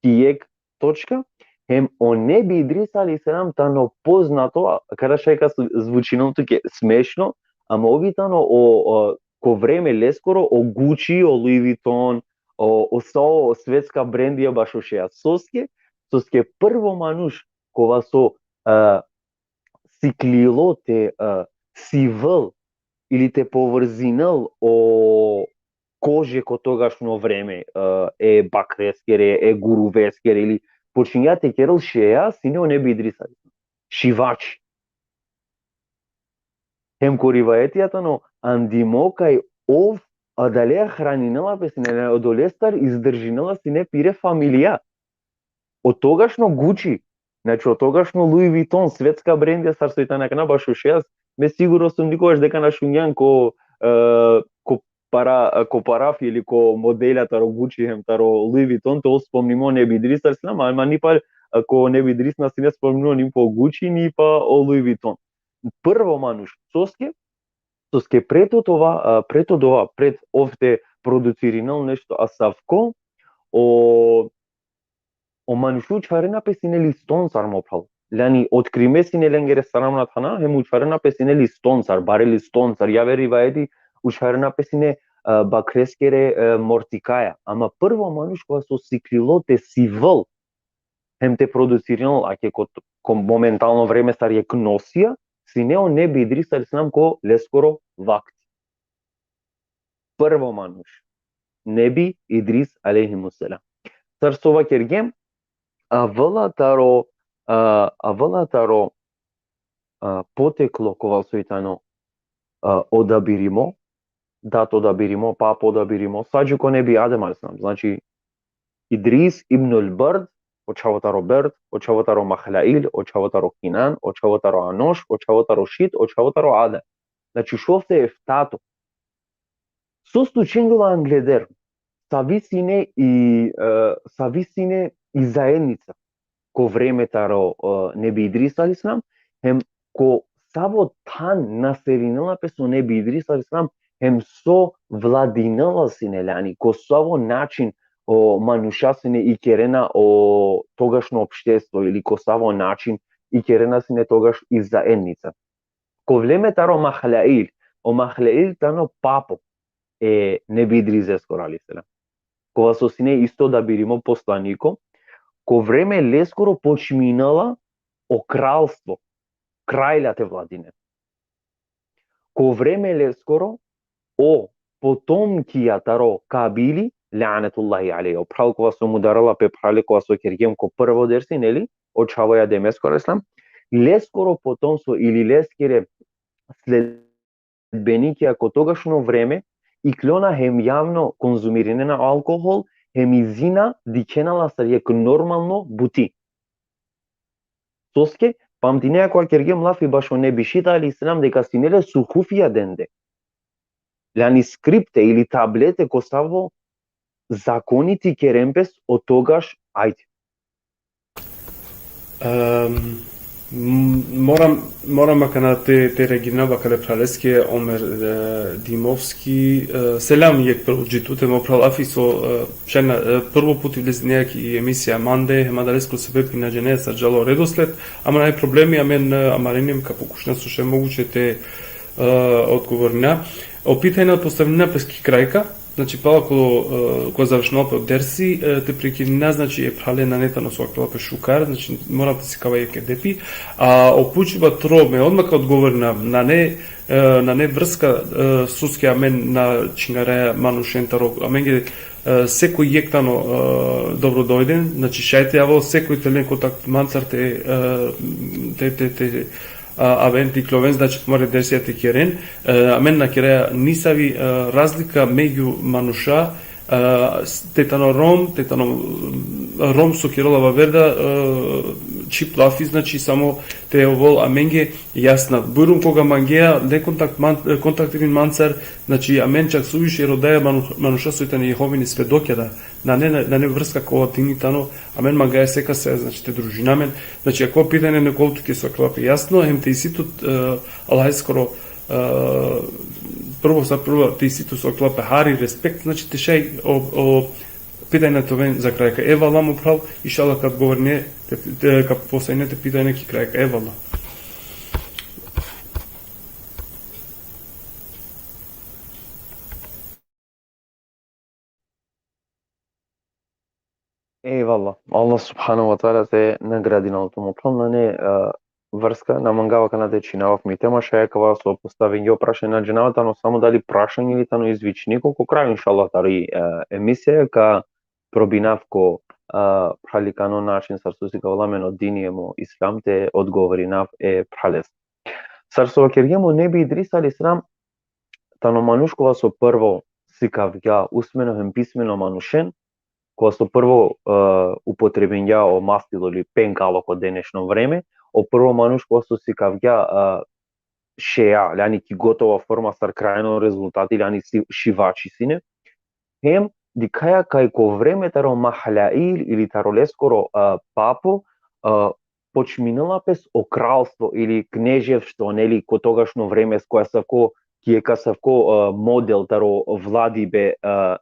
Ki jekh točka, hem o Nebi Idris alejhi selam tano poznato, a, kada šaj ka zvučinel tuke smešno, ama ov i tano o, o, ko vreme leskoro, o Gucci, o Louis Vuitton, o, o sa o svetska brendija bašo šeja. Soske, soske prvo manuš kova so, e, siklilo te, e, sivol ili te povrzinel o kože ko togašno vreme, e, e bakreskere, e guruveskere, ili počingja te kerel šeja, sine o Nebi Idris alejhi selam. Šivači. Hem ko rivajetija tano andimo kaj ov adalea hraninela pe sine, odolestar izdržinela sine pire familija. O togašno Gucci, znači, o togašno Louis Vuitton, svetska brendija, sar soj tane akana bašo šeja, me sigurno sum nikogaš deka na šungjan ko, e, ko para, ko parafi ili ko modelja taro Gucci hem taro Louis Vuitton, te ol spomnimo Nebi Idris alejhi selam, ama ni pa, e, ko Nebi Idris na sine spomnimo ni po Gucci, ni pa o Louis Vuitton. Prvo manuš, soske, soske pred odova, e, pred odova, pred ov te producirinel nešto asavko, o, o manuši učharena pe sine listoncar, mo phral. Jani, otkrime sine lengere sramna thana, hem učharena pe sine listoncar, bare listoncar, javer rivajeti učharena pe sine, e, bakreskere, e, mortikaja. Ama prvo manuš kova so siklilo te sivol, hem te producirinel, ake ko, ko momentalno vreme sar jekh nosija, sine o Nebi Idris alejhi selam ko leskoro vakti. Prvo manuš, Nebi Idris alejhi selam. Sar so vakergjem, avela taro, a, avela taro, a, poteklo kova soj tano, a, odabirimo, dat odabirimo, pap odabirimo, sa dži ko Nebi Adem alejhi selam. Znači, Idris ibn al-Bard, o čhavo taro Berd, o čhavo taro Mahlail, o čhavo taro Kinan, o čhavo taro Anoš, o čhavo taro Šit, o čhavo taro Adan. Znači, šov te eftato. So slučingjola angleder, savi sine i, e, savi sine i zaednica ko vreme taro, e, Nebi Idris alejhi selam, hem ko savo than naselinela pe so Nebi Idris alejhi selam, hem so vladinela sine, jani, ko savo način o manuša sine ikerena o togašno opštestvo ili ko savo način ikerena sine togaš i zaednica. Ko vreme taro Mahlail, o Mahlail tano papo e Nebi Idriseskoro alejhi selam. Kova so sine isto odabirimo poslaniko, ko vreme leskoro počminela o kralstvo, kralja te vladinen. Ko vreme leskoro o potomkija taro Kabili, lanetullahi alejhi, o phral kova so mudarela pe phrale kova so kergjem ko prvo dersi, neli, o čhavo e Ademeskoro alejhi selam, leskoro potomstvo ili leskere sledbenikija ko togašno vreme iklona hem javno konzumirinena alkohol, hem i zina dikhena la sar jekh normalno buti. Soske, pamtine, ako kergjem lafi bašo Nebi Šit alejhi selam, deka sine le suhufija dende. Jani skripte ili tablete ko savo zakoni te ikeren pes o togaš, ajde. Ehm, m-, moram, moram akana te, te reagirinav akale phraleske, Omer, e, Dimovski, e, selam jekh prvo dži tute, mo phral, afi so, e, šaj na, e, prvo puti vlezinea ki emisija mande, hem adalesko sebepi na džanea sar džala o redosled, ama nane problemi, amen, e, amarenim ka pokušina so šaj moguće te, e, odgovorina. O pitanja postavina pes ki krajka, znači, pala ko, e, ko završinela pe o dersi, e, te prekinina, znači, e phrale nane tano so akala pe šukar, znači, moram te sikava jekh edepi, a o pučiba tro me odma ka odgovorina, nane, e, nane vrska, e, soske amen na čingaraja manušen taro, amenge, e, sekoj jekh tano, e, dobrodojden, znači, šaj te avel sekoj te len kontakt mancar te, e, te, te, te, a, aven te ikloven, znači, tumare dersija te keren, e, amen na keraja nisavi, e, razlika megju manuša, e, s-, te tano Rom, te tano, e, Rom so kerela vaver da, e, čhib lafi, znači, samo te ovel amenge jasna. Bujrum koga mangea, le kontakt man-, e, kontaktirin mancar, znači, amen čak suviše rodaja manu-, manuša so tane Jehovine svedokija da, nane, nane vrska kova tini tano, amen mangaja sekaseja, znači, te družina amen. Znači, ako pitanje nekol tuke so akala pe jasno, hem te isi tut, e, Allaheskoro, e, prvo sa prvo te isi tut so akala pe hari, respekt, znači, te šaj o, o pitanja te oven za krajka. Evala, mo phral, inšallah ka odgovorine, te, te, ka postavine te pitanja ki krajka. Evala. Ejvallah. Allah subhanahu wa ta'ala te nagradinel tut, mo phral. Nane, e, vrska, na mangava akana te čhinavav mi tema, šaj akava so postavingja o prašanje, na džanava tano samo dali prašanje ili tano izvičniko, ko kraj, inšallah, tari, e, emisija ka probinav ko, e, phralikano način, sar so sikavela amen o dini hem o islam, te odgovorinav e phrales. Sar so vakergjem, o Nebi Idris alejhi selam tano manuš kova so prvo sikavgja usmeno hem pismeno manušen, kova so prvo, e, upotrebingja o mastilo ili pengalo ko denešno vreme, o prvo manuš kova so sikavgja, e, šeja, jani ki gotova forma sar krajno rezultati, jani si-, šivači sine. Hem dikhaja kaj ko vreme taro Mahlail ili taro leskoro, e, papo, e, počminela pes o kralstvo ili kneževstvo, neli, ko togašno vreme, ko asavko, ki jekh asavko, e, model taro vladibe, e,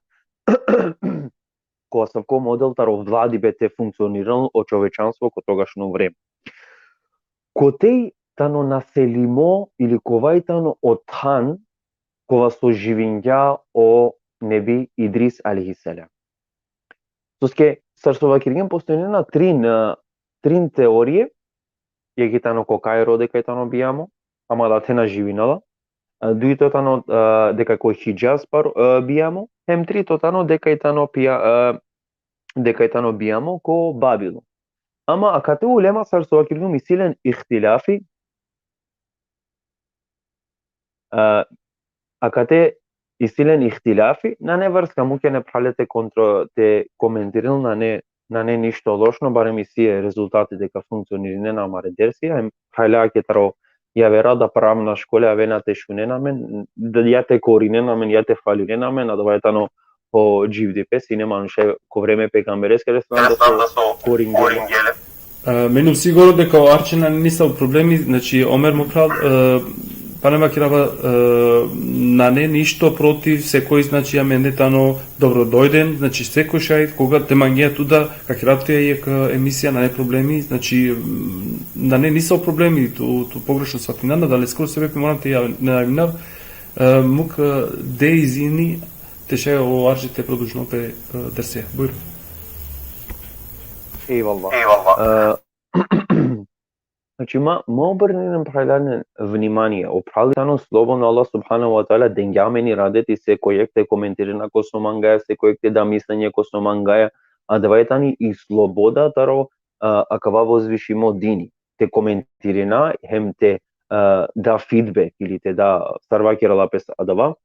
ko asavko model taro vladibe te funkcionirinel o čovečanstvo ko togašno vreme. Kotej tano naselimo ili kovaj tano o than kova so živingja o Nebi Idris alejhi selam. Soske, sar so vakergjem, postojnena trin, e, trin teorije, jekh i tano ko Kairo deka i tano bijamo, ama adate na živinela. E, dujto tano, e, deka ko Hidžaz par-, e, bijamo, hem trito tano deka i tano pija-, e, deka i tano bijamo ko Babilon. Ama akate ulema, sar so vakergjum, isi len ihtilafi, e, akate isi len ihtilafi, nane vrska, muk e ne prale te kontro-, te komentirel, nane, nane ništo lošno, barem isi e rezultati deka funkcionirinena amare dersija, em prale ake taro javera da pravna škole avena te šunen amen, da ja te korinen amen, ja te falinen amen, adava tano o dživdipe, sine manuša ko vreme e pejgambereskere selam da so koringele. E, me num sigurno deka o Arče nane nisavo problemi, znači, Omer mo phral, e, pana vakirava, e, nane ništo protiv, sekoj, znači, amende tano dobrodojden, znači, sekoj šaj, koga te mangea tu da, ka kera tuja jekh, e, emisija, nane problemi, znači, m, nane nisavo problemi, tu, tu pogrešno svatina, adaleskoro sebepi moram te ja-, najavinav, e, muk, e, de izini, te šaj o Arče te produžinel pe, e, derseja. Bujrum. Ejvallah. Ejvallah. E, znači, ma, ma obrninen phralalen vnimanie. O phrali tano slobodno, Allah subhanahu wa ta'ala dengja amen iradeti sekoj jekh te komentirina ko so mangaja, sekoj jekh te da mislenje ko so mangaja, adava tani i sloboda taro, a, akava vozvišimo dini. Te komentirina hem te, a, da feedback ili te da, sar vakerela pes adava.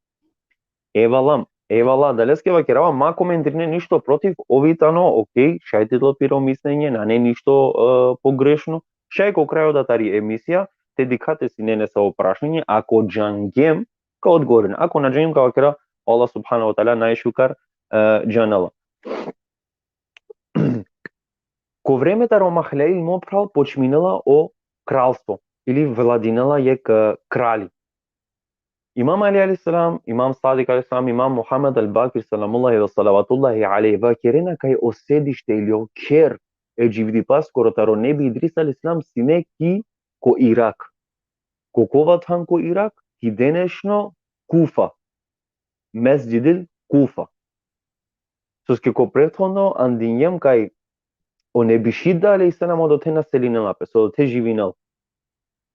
Ejvallah, ejvallah, adaleske vakerava, ma komentirinen ništo protiv, ov i tano, okej, šaj te del piro mislenje, nane ništo, e, pogrešno. Šaj ko krajo da tari emisija, te dikha te sine nesavo prašanje, ako džangjem, ka odgovorin, ako na džangjem, ka vakera, Allah subhanahu wa ta'ala najšukar, e, džanela. Ko vreme taro Mahljail, mo phral, počminela o kralstvo, ili vladinela jekh, e, krali. Imam Ali alejhi selam, Imam Sadik alejhi selam, Imam Muhammed al-Bakir selamullahi ve salavatullahi alejhi vakerena kaj o sedište ili o kher e dživdipaskoro taro Nebi Idris alejhi selam sine ki ko Irak. Ko kova than ko Irak? Ki denešno Kufa. Mesdžidil Kufa. Soske ko prethodno andingjem kaj o Nebi Šit alejhi selam odote naselinela pes, odote živinel.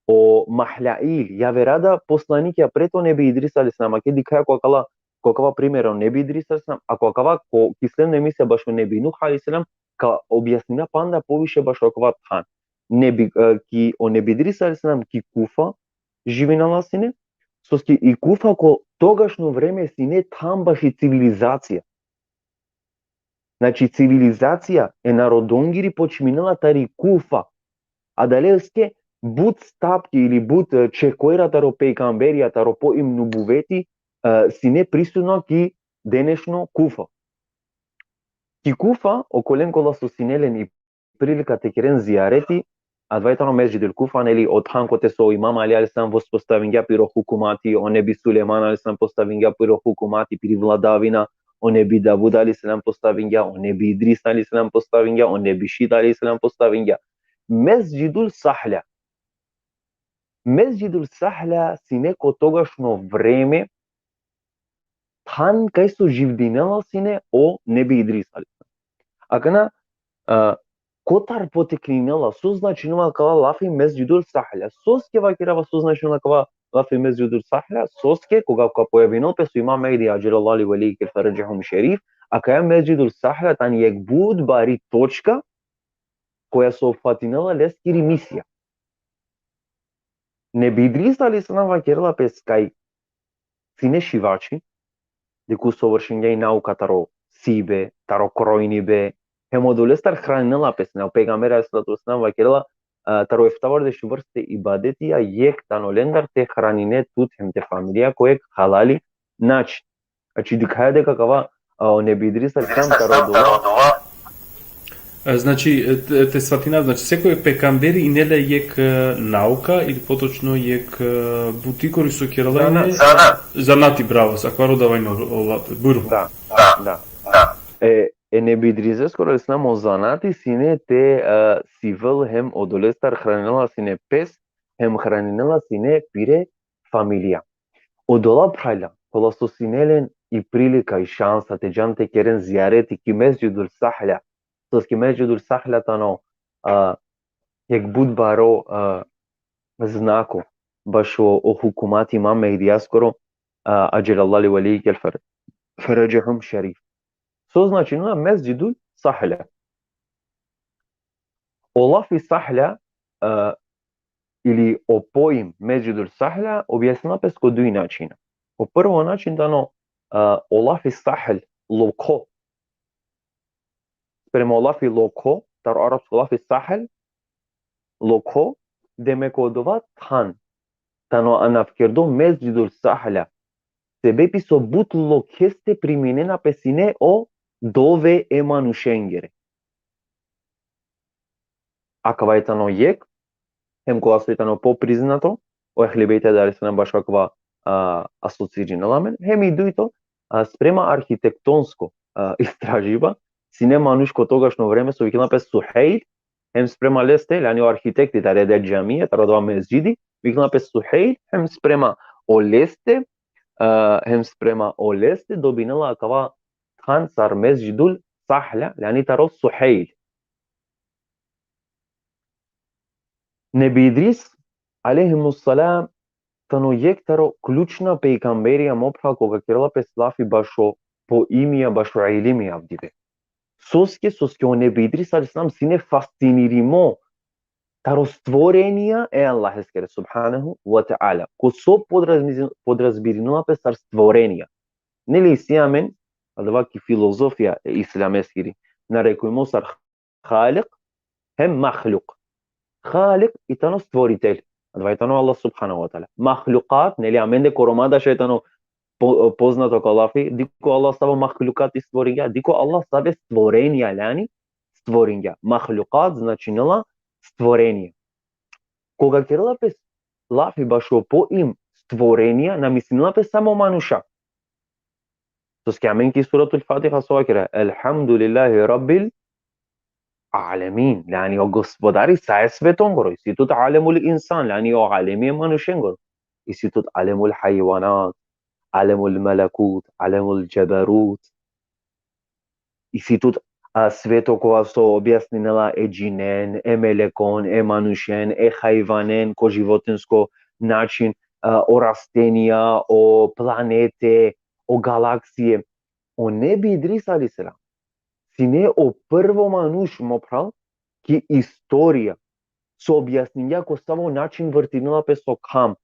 O Mahljail, javera da poslanikja pred o Nebi Idris alejhi selam, ake dikhaja ko akala, ko akava primer o Nebi Idris alejhi selam, a ko akava ko ki sledno emisija bašo Nebi Nuh alejhi selam, ka objasnina panda poviše bašo akava than. Nebi, e, ki o Nebi Idris alejhi selam ki Kufa živinela sine, soske i Kufa ko togašno vreme sine than baši civilizacija. Znači, civilizacija e narodongiri počminela tari Kufa. Adaleske but stapki ili but, e, čekojra taro pejgamberija, taro poim nubuveti, e, sine prisutno ki denešno Kufa. Ki Kufa, okolen kola so sine len i prilika te keren zijareti, adava tano Mesdžidul Kufa, neli, o than kote so Imam Ali alejhi selam vospostavingja piro hukumati, o Nebi Sulejman alejhi selam postavingja piro hukumati, piri vladavina, o Nebi Davud alejhi selam postavingja, o Nebi Idris alejhi selam postavingja, o Nebi Šit alejhi selam postavingja. Mesdžidul Sahla. Mesdžidul Sahla sine ko togašno vreme than kaj so živdinela sine o Nebi Idris alejhi selam. Akana, a, kotar poteklinela, so značinela kava lafi Mesdžidul Sahla? Soske vakerava so značinela kava lafi Mesdžidul Sahla? Soske koga ka pojavinel pes o Imam Mehdi, ađelallahu li velihi kel feređehum šerif, akaja Mesdžidul Sahla tani jekh but bari točka koja so fatinela leskiri misija. Nebi Idris alejhi selam vakerela pes kaj sine šivači, diku so vršingja i nauka taro sibe, taro krojnibe, hem odolestar hraninela pes, na, o pejgamber alejhi salatu ve selam vakerela, a, taro eftavardeš vrste ibadetija, jekh tano lendar te hranine tut hem te familija ko jekh halali način. Znači, dikhaja deka kava, a, o Nebi Idris alejhi selam taro dova. E, znači, e, te, te svatina, znači, sekoj pejgamberi ine le jekh, e, nauka ili potočno jekh, e, buti kori so kerela ine. Zanat. Zanati, bravo, sa karo dava ine o, o, bujrum. Da, da, da. E, e Nebi Idriseskoro alejhi selam o zanati sine te, e, sivel hem odolestar hraninela sine pes, hem hraninela sine pire familija. Odola phralja, kola so sine len i prilika i šansa te džan te keren zijareti ki Mesdžidul Sahla, soske Mesdžidul Sahla tano, a, jekh but baro, a, znako bašo o hukumati Imam Mehdijaskoro, a, ađelallahu li velihi kel fer-, feređehum šerif. So značinela Mesdžidul Sahla? O lafi Sahla, a, ili o poim Mesdžidul Sahla objasnela pes ko duj načina. O prvo način tano a, o lafi sahl, lokho. Sprema o lafi lokho, taro arapsko lafi sahl, lokho, demek odova than tano anavkerdo Mesdžidul Sahla. Sebepi so but lokheste priminena pe sine o dove e manušengere. Akava i tano jekh, hem kova so i tano popriznato, o Ehli Bejti alejhi selam bašo akava, a, asocirinela amen, hem i dujto, a, sprema arhitektonsko, a, istražiba, sine manuš ko togašno vreme so vikinela pe Suhejl, hem sprema leste, jani o arhitekti tari e džamije, taro dova mesdžidi, vikinela pe Suhejl, hem sprema oleste, a, hem sprema oleste, dobinela akava than sar Mesdžidul Sahla, jani taro Suhejl. Nebi Idris, alejhimus selam, tano jekh taro ključna pejgamberija, mo phral, koga kerela pes lafi bašo poimija, bašo ilimi avdive. Soske, soske o Nebi Idris alejhi selam sine fascinirimo taro stvorenija e Allaheskere, subhanehu ve teala. Ko so podrazmi-, podrazbirinela pe sar stvorenija. Neli isi amen, adava ki filozofija e islameskiri, narekujmo sar Halik hem Mahluk. Halik i tano stvoritelj. Adava i tano Allah subhanehu ve teala. Mahlukat, neli amende ko Roma da šaj tano po-, poznato ko lafi, dikh o Allah savo mahlukat i stvoringja, dikh o Allah save stvorenija, jani, stvoringja. Mahlukat značinela stvorenija. Koga kerela pes lafi bašo poim stvorenija, na mislinela pes samo manuša. Soske amen ki Suratul Fatiha so vakera, Elhamdulillahi Rabbil Alemin. Jani o gospodari sa e svetongoro, isi tut Alemul Insan, jani o alemi e manušengoro, isi tut Alemul Hajvanat, Alemul Melekut, Alemul Džeberut. Isi tut, a, sveto kova so objasninela e džinen, e melekon, e manušen, e hajvanen, ko životinsko način, a, o rastenija, o planete, o galaksije. O Nebi Idris alejhi selam sine o prvo manuš, mo phral, ki istorija so objasningja ko savo način vrtinela pes o kham,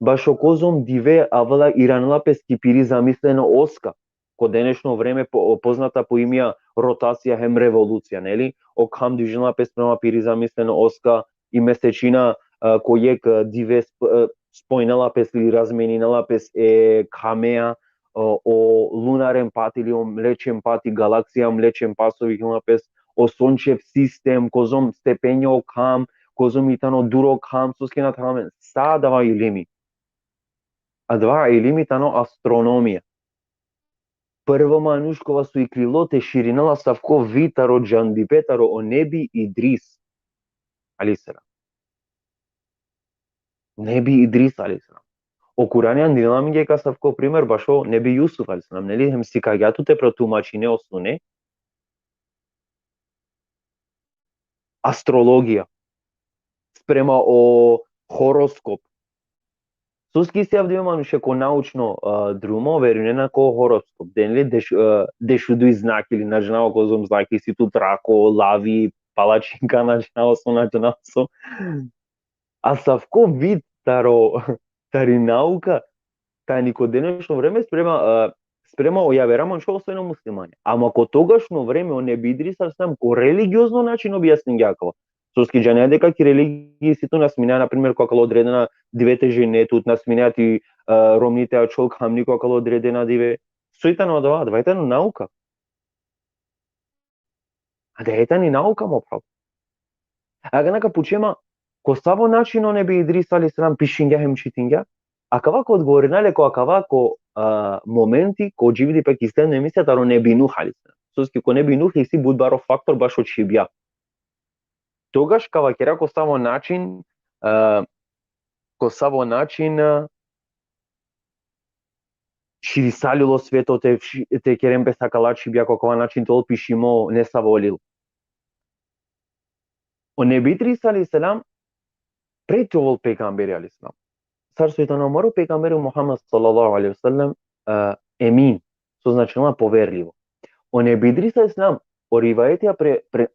bašo kozom dive avela iranela pes ki piri zamisleno oska. Ko denešno vreme po-, poznata po imija rotacija hem revolucija, neli? O kham dvižinela pes prema piri zamisleno oska, i mesečina, a, ko jekh, a, dive sp-, a, spojnela pes ili razmeninela pes e khamea, o, o lunaren pat ili o mlečen pat, i galaksija mlečen pat so vikinela pes, o sončev sistem, kozom stepenja o kham, kozom i tano dur o kham, soske na thamen, sa adava ilimi. Adava ilimi tano astronomija. Prvo manuš kova so iklilo te širinel asavko vid taro džandipe taro o Nebi Idris alejhi selam. Nebi Idris alejhi selam. O Kurani andinela amenge asavko primer bašo Nebi Jusuf alejhi selam, neli, hem sikagja tut te protumačine o sune. Astrologija, sprema o horoskop. Soske isi avdive manuše ko naučno, a, drumo, verujnena ko horoskop. Denle deš-, a, dešuduj znaki ili na džanav kozom znaki isi tut, rako, lavi, palačinka, na džanav so, na džanav so. Asavko vid taro, tari nauka, tani ko denešno vreme sprema, a, sprema o javera manuša, osven o muslimanja. Ama ko togašno vreme o Nebi Idris alejhi selam ko religiozno način objasningja akava. Soske džanea deka ki religija isi tut na sminea, na primer, ko akala odredena dive te ženea tut, na sminea ti, a, romni te ačhol khamni ko akala odredena dive. So i tano adava? Adava i tano nauka. Adava i tani nauka, mo phral. Akana ka pučhe ma, ko savo način o Nebi Idris alejhi selam pišingja hem čitingja? Akava ka odgovorina le ko akava, ko, a, momenti ko dživdipe ki sledno emisija taro Nebi Nuh alejhi selam. Soske ko Nebi Nuh isi but baro faktor bašo čhibja. Togaš ka vakera ko savo način, a, ko savo način, a, širisalilo sveto te ši-, te keren pes akala čhibja, ko kova način te ol pišimo nesavo lil. O Nebi Idris alejhi selam, pred te ovol pejgamberi alejhi selam, sar so i tano amaro pejgamberi Muhammed sallallahu alejhi ve sellem, e, emin, so značinela poverljivo. O Nebi Idris alejhi selam, o rivajetija pre-, pre-,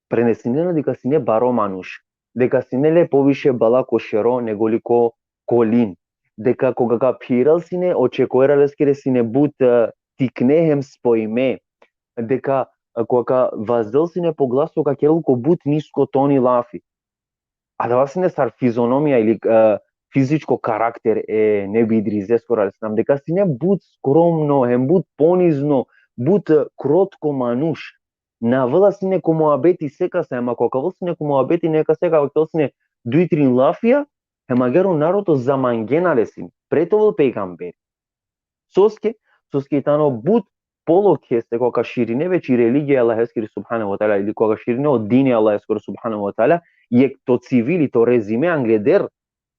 prenesinena deka sine baro manuš, deka sine le poviše bala ko šero nego li ko kolin. deka koga ka phirel sine, očekujera leskere sine but, e, tikne hem spojime, deka, e, koga ka vazdel sine po glaso, ka kerel ko but nisko toni lafi. Adava sine sar fizionomija ili, e, fizičko karakter e Nebi Idrizeskoro alejhi selam, deka sine but skromno, hem but ponizno, but, e, krotko manuš. Na avela sine ko muabeti sekase, ama koga ka avel sine ko muabeti nekase, ka vakerel sine duj trin lafija, hem agjaar o narodo zamangena le sine. Pre te ovel pejgamberi. Soske, soske i tano but polokhe se koga ka širine veći religija e Allaheskiri subhanehu ve teala, ili koga ka širine o dini e Allaheskoro subhanehu ve teala, jekh to civili, to rezime angleder,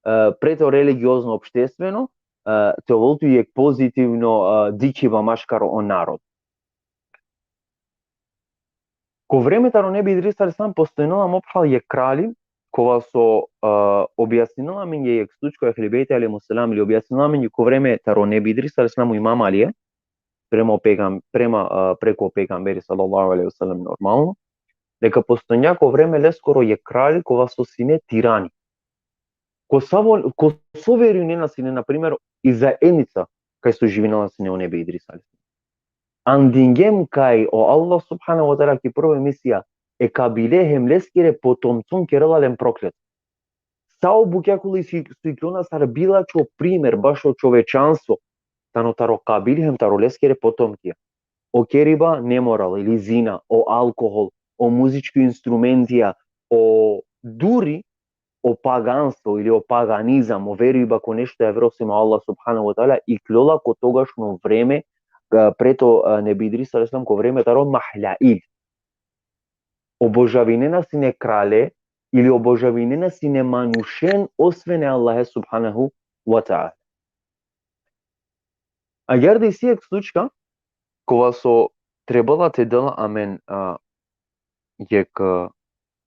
e, pre to religiozno opštestveno, e, te ovel tu jekh pozitivno, e, dikhiba maškar o narod. Ko vreme taro Nebi Idris alejhi selam postojnela mo phral jekh krali, kova so, e, objasninela amenge jekh slučko e Ehli Bejti alejhimus selam, ili objasninela amenge ko vreme taro Nebi Idris alejhi selam o Imam Alija, prema o pejgam-, prema, e, preku o pejgamberi sallallahu alejhi ve sellem normalno, deka postojnja ko vreme leskoro jekh krali kova so sine tirani. Ko savo, ko so verujnena sine, na primer, i zaednica kaj so živinela sine o Nebi Idris alejhi selam. Andingjem kaj o Allah subhanehu ve teala ki prvo emisija e kabile hem leskere potomcon kerela len proklet. Sa o bukja kola so iklona sar bilačho primer bašo čovečanstvo, tano taro Kabil hem taro leskere potomkija. O keriba nemoral ili zina, o alkohol, o muzičko instrumentija, o duri o paganstvo ili o paganizam, o verujba ko nešto javer osim o Allah subhanehu ve teala, iklola ko togašno vreme, e, pre to, e, Nebi Idris alejhi selam, ko vreme taro Mahlail. Obožavinena sine krale ili obožavinena sine manušen osven e Allahe subhanehu ve teala. Agjaar da isi jekh slučka, kova so trebela te dela amen, a, jekh, a,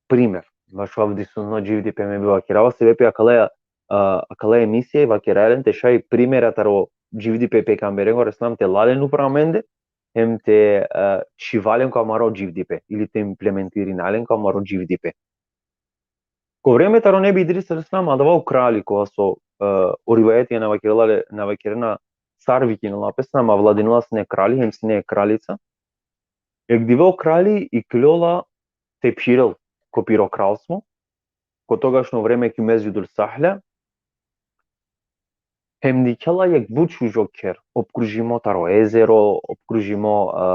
primer. Bašo avdisutno dživdipe me bi vakerava, sebepi akala, a, akala emisija i vakeraja len te šaj primera taro dživdipe e pejgamberengoro alejhi selam te la len upro amende, hem te, a, čhiva len ko amaro dživdipe, ili te implementirina len ko amaro dživdipe. Ko vreme taro Nebi Idris alejhi selam, adava o krali, kova so, e, o rivajetija na vakerela le, na vakerena sar vikinela pes, ama vladinela sine krali, hem sine kralica. Jekh dive o krali iklola te phirel ko piro kralstvo, ko togašno vreme ki Mesdžidul Sahla, hem dikhela jekh but šužo kher, opkružimo taro ezero, opkružimo, e,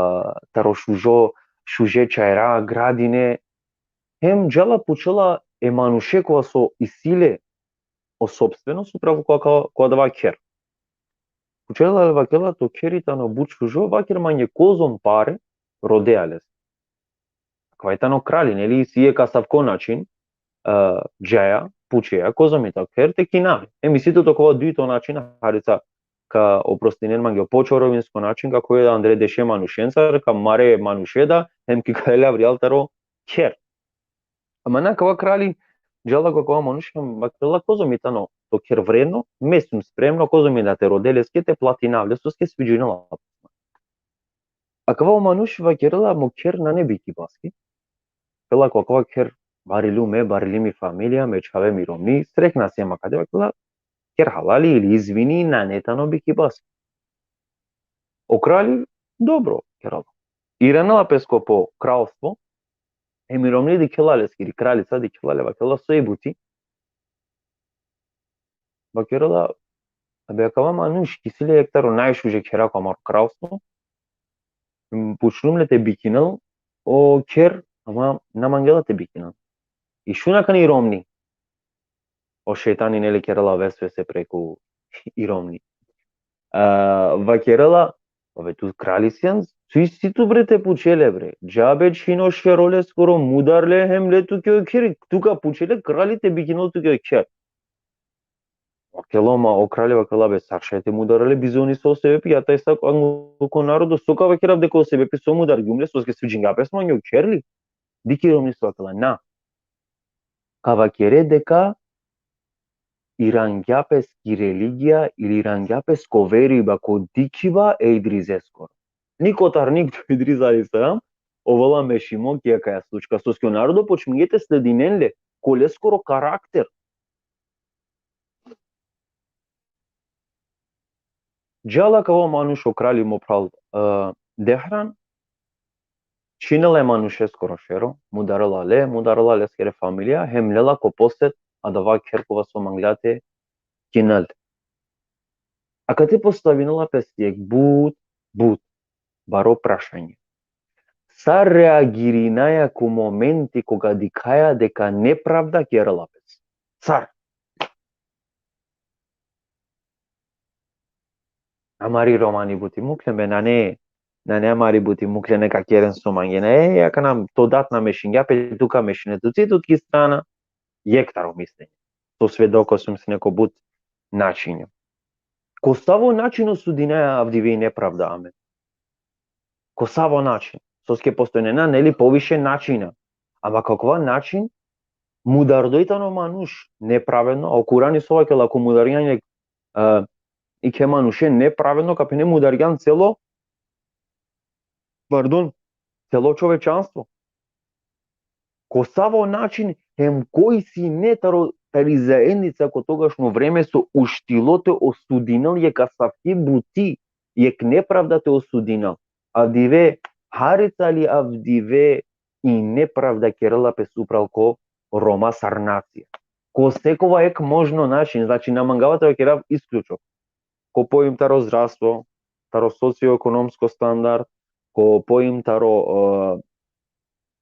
taro šužo, šuže čajra, gradine, hem džala pučela e manuše kova so isi le o sopstvenost upravo ko, ko, ko adava kher. Pučela le, vakerela: to kher i tano but šužo, vaker mange kozom pare rodea lese. Akava i tano krali, neli, isi jekh asavko način, e, džaja, pučeja, kozom i tano kher te kinav le. Hem isi tut okova dujto način, harica ka oprostinen mange, o počorovinsko način, ka khuve andre deše manušencar, ka mare manuše da, hem ki kale avrijal taro kher. Ama na, akava krali džala ko akava manuš, vakerela: kozom i tano to kher vredno, me sum spremno, kozom i da, te rodea leske, te platinav le, soske sviđinela. Akava o manuš vakerela: mo kher nane bikibaski. Vakerela: ko akava kher barilum me, barili mi familija, me čhave, mi romni, srekna siem akate. Vakerela: kher halali ili izvini, nane tano bikibaski. O krali: dobro, kerela. Iranela pes ko po kralstvo, hem i romni dikhela leskiri, kralica dikhela le, vakerela: so i buti? Vakerela: abe, akava manuš, ki isi le jekh taro najšuže khera ko amaro kralstvo, pučlum le te bikinel o kher, ama na mangela te bikinel. I šun akana i romni. O šejtani, neli, kerela vesvese preku i romni. A, vakerela: abe, tu krali sian, tu isi tu, bre, te puče le, bre. Džabe čhino šero leskoro, mudar le hem le tuke o kher, tu ka puče le krali te bikinel tuke o kher. Vakerela: ma o krali, vakerela, be, sar šaj te mudara le bizo niso sebepi, ja taj sa anglo ko narodo, so ka vakerav deka o sebepi so mudargjum le, soske sviđingja pes mange o kher li? Dikh i romni so vakerela, na. Ka vakere deka irangja pes ki religija ili irangja pes ko verujba, ko dikhiba e Idrizeskoro. Nikotar nikto Idriz alejhi selam ovela mešimo ki akaja slučka, soske o narodo počmingje te sledinen le, ko leskoro karakter. Džala kava manuš o kralj, mo phral, e, Dehran, činela e manušeskoro šero, mudarela le, mudarela leskere familija, hem lela ko posed adava kher kova so mangla te kinel. Akate postavinela pes jek but, but baro prašanje. Sar reagirinaja ko momenti koga dikhaja deka nepravda kerela pes? Sar? Amari romani buti mukhle, me nane, nane amari buti mukhle, neka keren so mangena. E, akana to dat na mešingja pe, tu ka mešine tuci, tu ki strana. Jek taro mislenje. To svedoko sum sine ko but načinja. Ko savo način osudinaja avdive i nepravda amen? Ko savo način? Soske postojnena, neli, poviše načina. Ama ko kova način? Mudardoj tano manuš nepravedno, a o Kurani so vakela, ko mudargjan e, e, ikhe manuše nepravedno, ka phene mudargjan celo, pardon, celo čovečanstvo. Ko savo način, hem koj sine taro, tari zaednica ko togašno vreme so uštilo te osudinel jek asavki buti, jek nepravda te osudinel? Avdive harica li avdive i nepravda kerela pes upral ko Roma sar nacija? Ko sekova jek možno način, znači, na mangava te vakerav isključok. Ko poim taro zdravstvo, taro socioekonomsko standard, ko poim taro,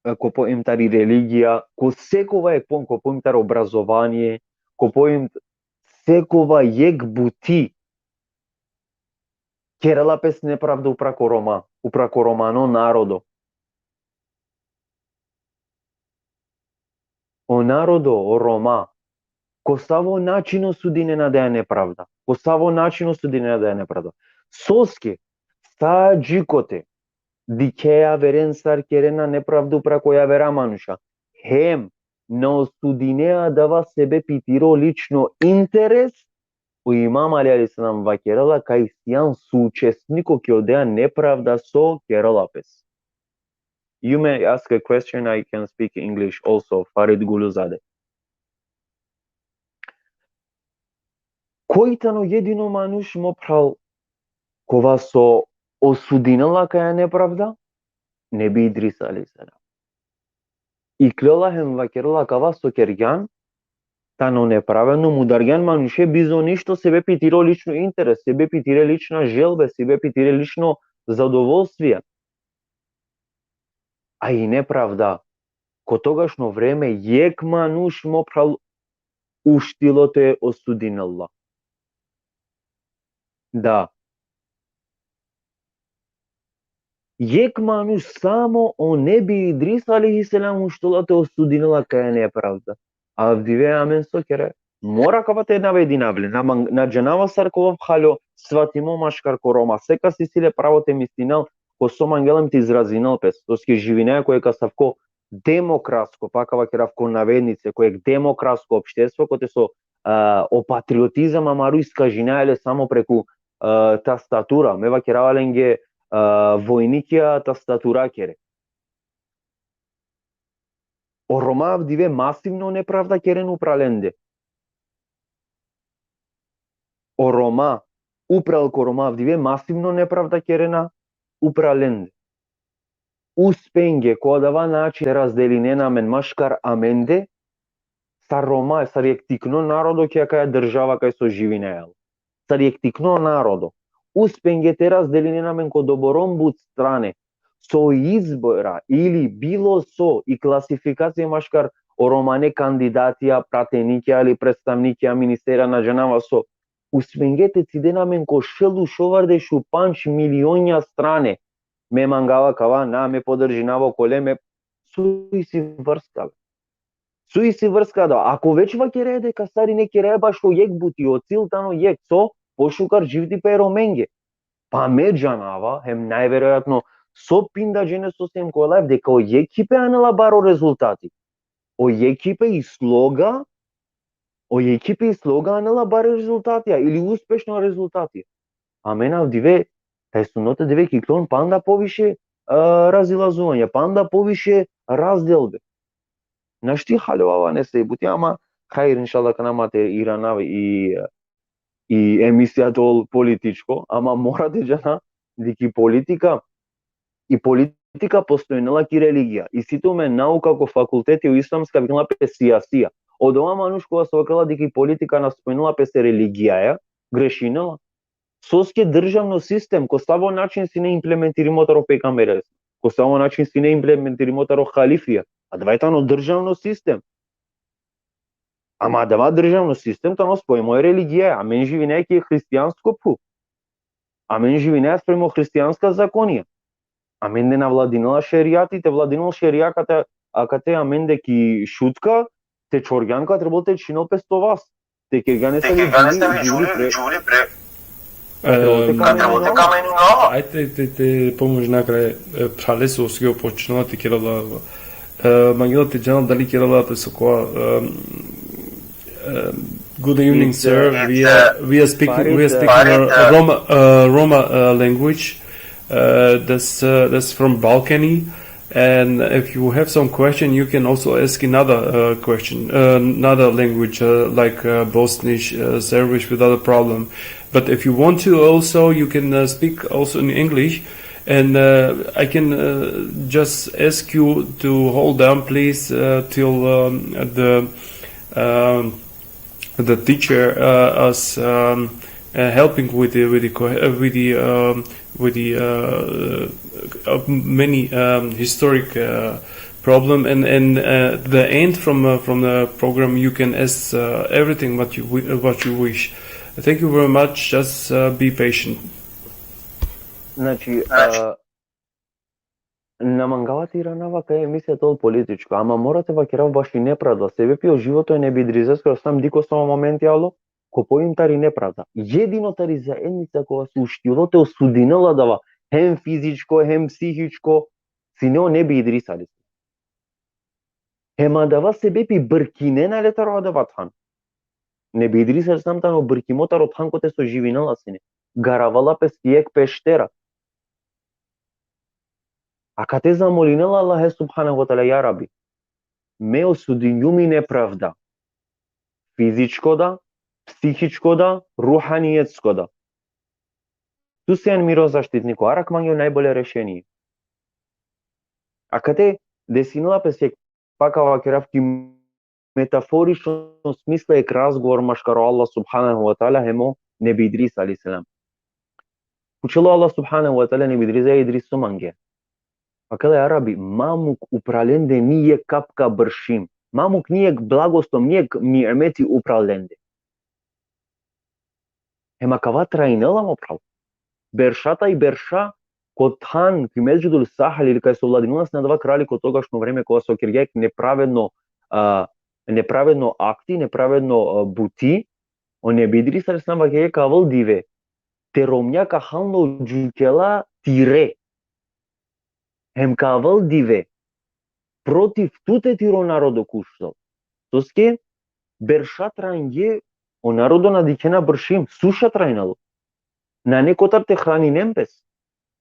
e, e, ko poim tari religija, ko sekova jek pon, ko poim taro obrazovanie, ko poim t-, sekova jek buti kerela pes nepravda upra ko Roma, upra ko romano narodo. O narodo, o Roma, ko savo način osudinena adaja nepravda. Ko savo način osudinena adaja nepravda. Soske, sa džikote dikhea averen sar kerena nepravda upra ko javera manuša, hem na osudinea adava sebepi tiro lično interes, o Imam Ali alejhi selam vakerela kaj sian suučesniko ki odeja nepravda so kerela pes. You may ask a question, I can speak English also, Farid Guluzade. Koj tano jedino manuš, mo phral, kova so osudinela kaja nepravda? Nebi Idris alejhi selam. Iklela hem vakerela kava so kergjan, tano nepravedno, mudargjan manuše bizo ništo, sebepi tiro lično interes, sebepi tire lična želbe, sebepi tire lično zadovolstvija. A i nepravda, ko togašno vreme, jek manuš, mo phral, uštilo te osudinel la. Da. Jek manuš, samo o Nebi Idris alejhi selam uštilo te osudinel la kaja nepravda. Avdive amen so kera? Mora kava te navedinav le, na mang-, na džanava sar kova phalo svatimo maškar ko Roma. Sekas isi le pravo te mislinel ko so mangela hem te izrazinel pes. Soske živinaja ko jek asavko demokratsko, pa kava kerav ko navednice, ko jek demokratsko opštestvo, kote so, a, o patriotizam amaro iskažinaja le samo preku, a, tastatura. Me vakerava lenge, a, vojnikija tastaturakere. O Roma avdive masivno nepravda keren upral lende. O Roma, upral ko Roma avdive masivno nepravda kerena upral lende. Uspenge ko adava način te razdelinena amen maškar amende, sar Roma, sar jek tikno narodo ki akaja država kaj so živinaja. Sar jek tikno narodo. Uspenge te razdelinena amen ko doborom but strane. So izbora ili bilo so i klasifikacija maškar o romane kandidatija, pratenikija ili predstavnikija, ministerija, na džanava so. Uspenge te cidena amen ko šel u šovardeš u pandž milionja strane. Me mangava kava, na, me podržinava okole, me, so isi vrska, be? So isi vrska da? Ako već vakerea deka sarine kerea bašo jek buti, o cil tano jek, so pošukar dživdipe e Romenge. Pa me džanava, hem najverojatno so pinda džene so siem ko live, deka o jekhipe anela baro rezultati. O jekhipe i sloga, o jekhipe i sloga anela bare rezultatija ili uspešno rezultatija. Amen avdive, taj sunnote dive ki klon panda poviše, a, razilazuvanja, panda poviše razdelbe. Našti haljovava nese i buti, ama hajr, inšallah, kana ma te iranav i, i emisija te ol političko, ama mora te džana deka i politika, i politika postojnela ki religija. I si tumen nauka ko fakulteti o islamska vikinela pe sijasija. Odova manuš kova so vakela deka i politika nastojnela pes e religijaja, grešinela. Soske državno sistem, ko savo način sine implementirimo taro pejgambere, ko savo način sine implementirimo taro halifija. Adava i tano državno sistem. Ama adava državno sistem tano spojimo e religija, amen živinaja ki hristijansko phuv. Amen živinaja spojimo hristijanska zakonija. Amende na vladinela šerijati, te vladinel šerija kate, akate amende ki Šutka, te čorgjan ka trebol te čhinel pes to vas. Te kergjan e Te savi kergjan e džuli, savi džuli, džuli pre. džuli pre. E, Trebol te Ka kamen trebol te nova. kamen nova. Ajde te, te pomož na kraj, e, phrale so oske počnela te kerela. E, mangela te džanel dali kerela pe so kova, e, e, good evening, It's, uh, sir. We it's, are, uh, we are speaking, we are Farid, uh, speaking, Farid, uh, uh, Roma, uh, Roma, uh, language. Uh, that's, uh, that's from Balkani. And if you have some question, you can also ask another, uh, question, uh, another language, uh, like, uh, Bosnish, uh, Serbish, without a problem. But if you want to also, you can, uh, speak also in English. And, uh, I can, uh, just ask you to hold on, please, uh, till, um, the, um, the teacher, uh, is, um, uh, helping with the, with the, co- uh, with the, um, with the, uh, uh, many, um, historic, uh, problem, and, and, uh, the end from, uh, from the program, you can ask, uh, everything what you wi- what you wish. Thank you very much. Just, uh, be patient. Znači, Znači. a, na mangava te irana vaka e emisija te ol političko, ama mora te vakerav baši nepravda, sebepi o životo e Nebi Idrizesko, sam dikh o samo momenti alo, ko poim tari nepravda. Jedino tari zaednica kova so uštilo te osudinela adava, hem fizičko, hem psihičko, sine o Nebi Idris alejhi selam. Hem adava sebepi brkinena le taro adava than. Nebi Idris alejhi selam tano brkimo taro than kote so živinela sine. Garavela pes ki jekh peshtera. Akate zamolinela Allahe subhanehu ve teala, ja Rabi, me osudingjum i nepravda. Fizičko da, psihičko da, ruhanijetsko da. Tu sian miro zaštitniko, arakh mange o najbolje rešenie. Akate desinela pes jekh, pa ka vakerav ki metaforično smisla, jekh razgovor maškaro Allah subhanehu ve teala hem o Nebi Idris alejhi selam. Pučela Allah subhanehu ve teala Nebi Idris, ja Idris, so mange? Vakela, ja Rabi, ma muk upral lende ni jekh kapka bršim. Ma muk ni jekh blagoslov, ni jekh nimeti upral lende. Hem akava trajnela, mo phral. Beršata i berša, ko than, ki Mesdžidul Sahli, ili kaj so vladinela sine adava krali ko togašno vreme, kova so kergja jekh nepravedno, a, nepravedno akti, nepravedno, a, buti, o Nebi Idris alejhi selam vakergja ka avel dive, te romnja ka han lo džukela tire. Hem ka avel dive protiv tute tiro narodo kušlo. Soske berša trajngje, o narodo na dikhena bršim, suša trajnalo. Nane kotar te hraninen pes.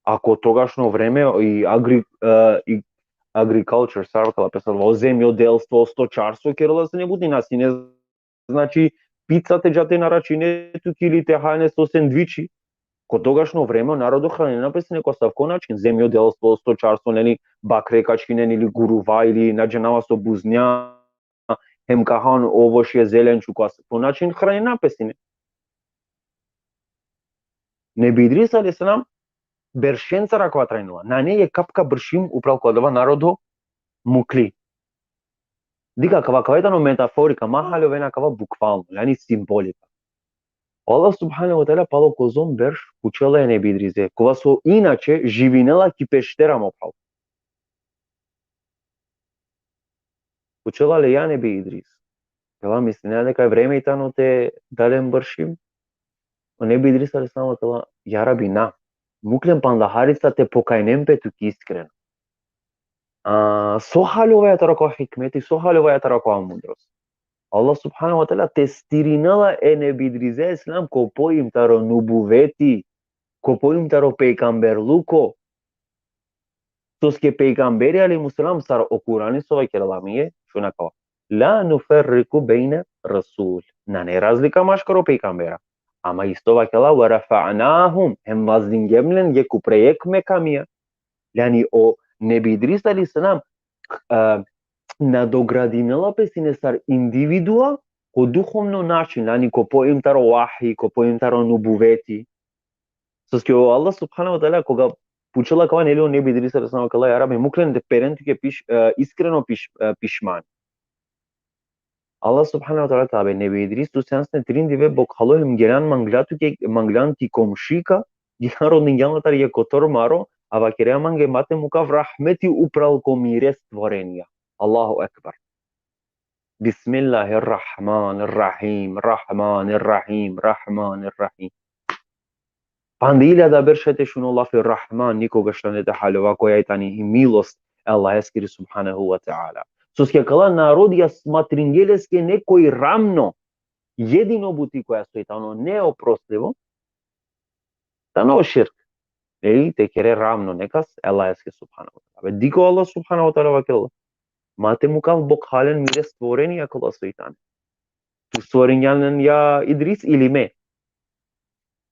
A ko togašno vreme i agri-, e, i agriculture, sar vakela pes, o zemjodelstvo, o stočarstvo kerela sine buti, na sine, znači, pica te dža te naračine tuke ili te hane so sendviči. Ko togašno vreme o narodo hranena pe sine ko asavko način, zemjodelstvo, stočarstvo, neli, bakre ka čhinen ili guruva ili na džanava so, buznja, hem ka han ovošje, zelenčuk, ko asavko način hranena pe sine. Nebi Idris alejhi selam beršencar akava trajnela. Nane jekh kapka bršim upral ko adava narodo mukli. Dikh, akava, akava i tano metaforika, ma haljovena akava bukvalno, jani simbolika. Allah subhanehu ve teala palo kozom berš pučela e Nebi Idrise, kova so inače živinela ki peshtera, mo phral. Pučela le, ja Nebi Idris, kela, mislinea deka vreme i tano te dalen bršim? O Nebi Idris alejhi selam vakela, ja Rabi, na. Muk len panda harica te pokajnen pe tuke iskreno. A, so haljovaja taro akava hikmeti, so haljovaja taro akava mudrost? Allah subhanehu ve teala testirinela e Nebi Idris alejhi selam ko poim taro nubuveti, ko poim taro pejgamberluko. Soske pejgamberi alejhi selam, sar o Kurani so vakerela amenge, šun akava: La nuferriku bejne rasul. Nane razlika maškaro pejgambera. Ama isto vakela, ve rafa'nahum, hem vazdingjem len jekh upre jekh mekamija. Jani o Nebi Idris alejhi selam, e, nadogradinela pe sine sar individua, ko duhovno način, jani ko poim taro vahi, ko poim taro nubuveti. Soske o Allah subhanahu ve teala, koga pučela kava, neli, o Nebi Idris alejhi selam, kala, ja Rabbi, muk len te peren tuke piš-, e, iskreno piš-, e, pišman. Allah subhanahu ve teala kala, be Nebi Idris, tu sijan sine trin dive bokhalo hem geljan mangla tuke, manglan ki komšika, geljan rodingjan latar jekh kotor maro, a vakerea mange, ma te mukav rahmeti upral ko mire stvorenja. Allahu ekber. Bismillahirrahmanirrahim, Rahmanirrahim, Rahmanirrahim. Panda iljada berš šaj te šuno lafi Rahman, nikogaš na te haljova koja i tani i milost e Allaheskiri subhanahu ve teala. Soske kala narodija smatringje leske nekoj ravno, jedino buti koja soj tano neoprostivo, tano širk. Ej, te kere ravno nekas e Allaheske subhanahu ve teala. Be dikh o Allah subhanahu ve teala vakerela, ma te mukav bokhalen mire stvorenja kola soj tane. Tu stvoringjan len, ja Idris, ili me?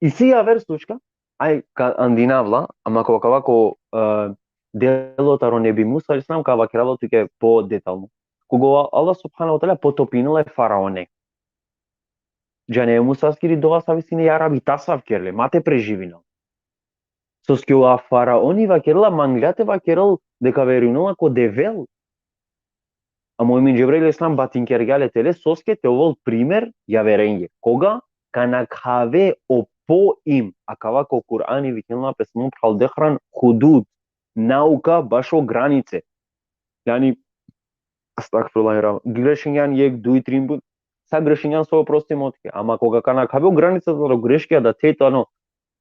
Isi javer slučka, aj ka andinav la, ama ko kava ko, e, delo taro Nebi Musa alejhi selam, ka vakerav la tuke po detalno. Koga o Allah subhanahu ve teala potopinela e faraone. Džane e Musaskiri dova savi sine, ja Rabbi, ta sav kerle, ma te preživinel. Soske o faraoni vakerela, mangla te vakerel deka verujnela ko Devel. Ama o Emin Džebrail alejhi selam batinkergja le tele, soske te ovel primer javerenge. Koga? Ka nakhave o poim, akava ko Kur'ani vikinela pe samo phral dehran hudud, nauka bašo granice. Jani, estagfirullah, grešingjan jekh, duj, trin but, sa grešingjan, so oprostimo tuke. Ama koga ka nakhave o granica taro greškija, da te tano,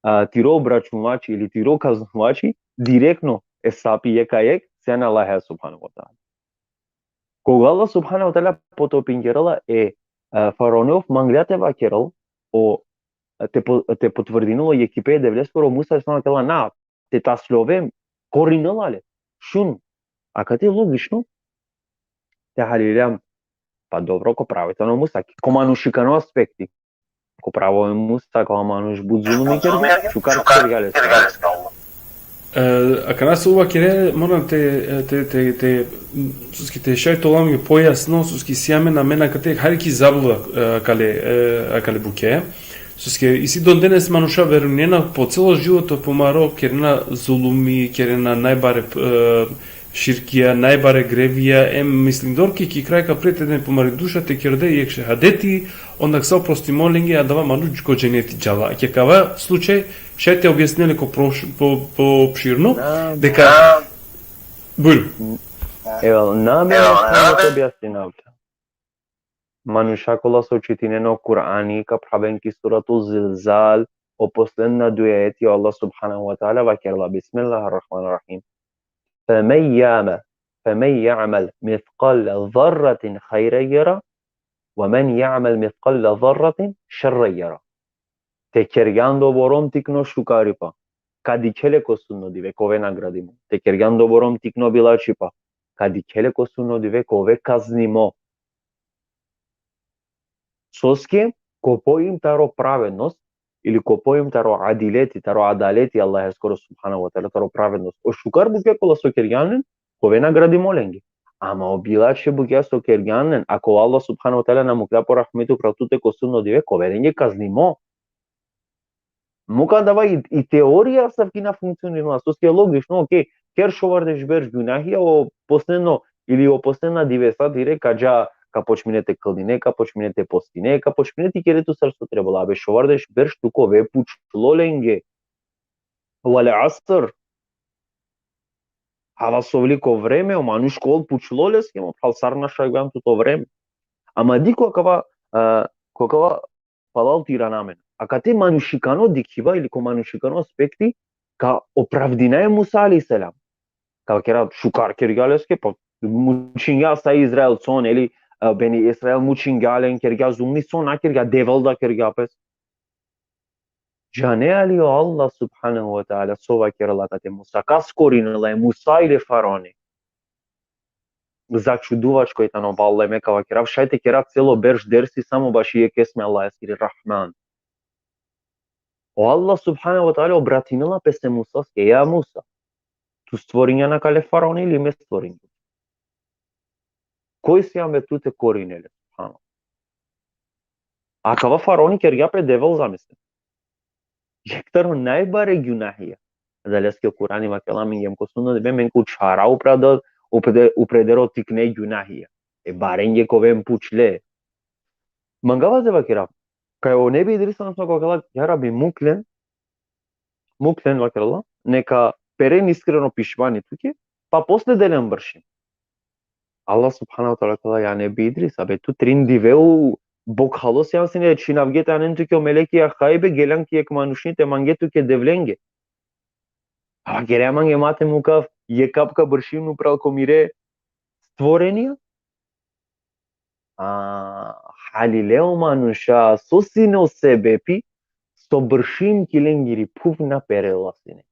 a, tiro obračunovači ili tiro kaznovači, direktno e sapi jekh ka jekh, sijan e Allahe subhanahu ve teala. Koga Allah subhanahu ve teala potopinkerela e, e, faraone, ov mangla te vakerel, o, te po-, te potvrdinel o jekhipe e Devleskoro, Musa alejhi selam vakela, na, te taslovem, korinela le. Šun, akate logično te haliljam, pa dobro, ko pravo tano Musa, ko manušikano aspekti. Ko pravo e Musa, ko manuš but zulumi kergja, šukar kergja leske. E, akana so ov vakere, moram te, te, te, te, soske te šaj te ovel mange pojasno, soske isi amen, amen akate hari ki zabluda, e, akale, e, akale bukja. Soske isi don denes manuša verujnena po celo životo po maro, kerena zulumi, kerena najbare, e, širkija, najbare grevija, em mislindor ki, ki kraj ka pret eden po mari duša te kerde jekh šehadeti, onda sa oprostimo lenge, adava manuš ko dženeti džala. Ki akava slučaj, šaj te objasnine le ko proš-, po, po opširno, deka, bujrum. Evo, na, me, na, me te objasninav. Manuša kola so čitinena o Kur'ani, ka phraven ki Suratul Zilzal, o posledna duj ajeti, o Allah subhanahu ve teala vakerela, Bismillahirrahmanirrahim. فمن يعمل، فمن يعمل مثقال ذرة خيرا يره، ومن يعمل مثقال ذرة شرا يره. Te kergjan doborom tikno šukaripa, ka dikhe le ko sudno dive, ka ove nagradimo. Te kergjan doborom tikno bilačipa, ka dikhe le ko sudno dive, ka ove kaznimo. Soske, ko poim taro pravednost, ili ko poim taro adileti, taro adaleti Allaheskoro subhanahu ve teala, taro pravednost. O šukar bukja kola so kergjan len, ka ove nagradimo lenge. Ama o bilače bukja so kergjan len, ako Allah subhanahu ve teala na mukhlja po rahmeti upral tute ko sudno dive, ka ove lenge kaznimo. Muk adava i, i teorija asavki na funkcionirela, soske logično, okej, ker šovardeš berš gunahija, o posledno, ili o posledna divesa direkt ka dža, ka počmine te kldine, ka počmine te postine, ka počmine te kere tu sar so trebela, be šovardeš berš tu ka ove pučlo lenge. Wal asr. Hava sovli ko vreme, o manuš ka ol pučlo leske, mo phral, sar našavgjan tu to vreme. Ama dikh ko kava, a, ko kava palal te irana amen. Akate manušikano dikhiba ili ko manušikano aspekti, ka opravdina e Musa alejhi selam. Ka vakera šukar kergja leske, pa mučingja sa Izraelcon, ili, e, Beni Israel mučingja len, kergja zulmi, so na kergja, Devel da kergja pes. Džanea li o Allah subhanahu ve teala so vakerela tate Musa, kas korinela e Musa ili faraoni? Začuduvačko i tano, vallahi, me ka vakerav, šaj te kera celo berš dersi samo baši jekh esme Allaheskiri, Rahman. O Allah subhanahu wa ta'ala obratinela pese Musaske: Ja Musa, tu stvorinjan akale faraoni ili me stvoringjum? Koj sian be tu te korinel le, subhanallah. Akava faraoni kergja pe Devel, zamislin. Jekh taro najbare gjunahija. Adaleske o Kurani vakela amenge hem ko sunnet, be, amen ka učhara upredero, upre-, upredero tikne gjunahija. E barenge ka oven pučle. Mangava te vakerav. Kaj o Nebi Idris alejhi selam vakela: Ja Rabbi, muk len, muk len, vakerela, neka peren iskreno pišmani tuke, pa posle de len bršim. Allah subhanahu wa ta'ala vakela: Ja Nebi Idris, abe tu trin dive u bokhalo sian sine, čhinavge te anen tuke o melekija, hajbe, geljan ki jekh manušni te mange tuke devlenge. A vakerea mange ma te mukav jekh kapka bršim upral ko mire stvorenija? A, halile o manuša, so sine o sebepi so bršim ki lengiri phuv na perela sine.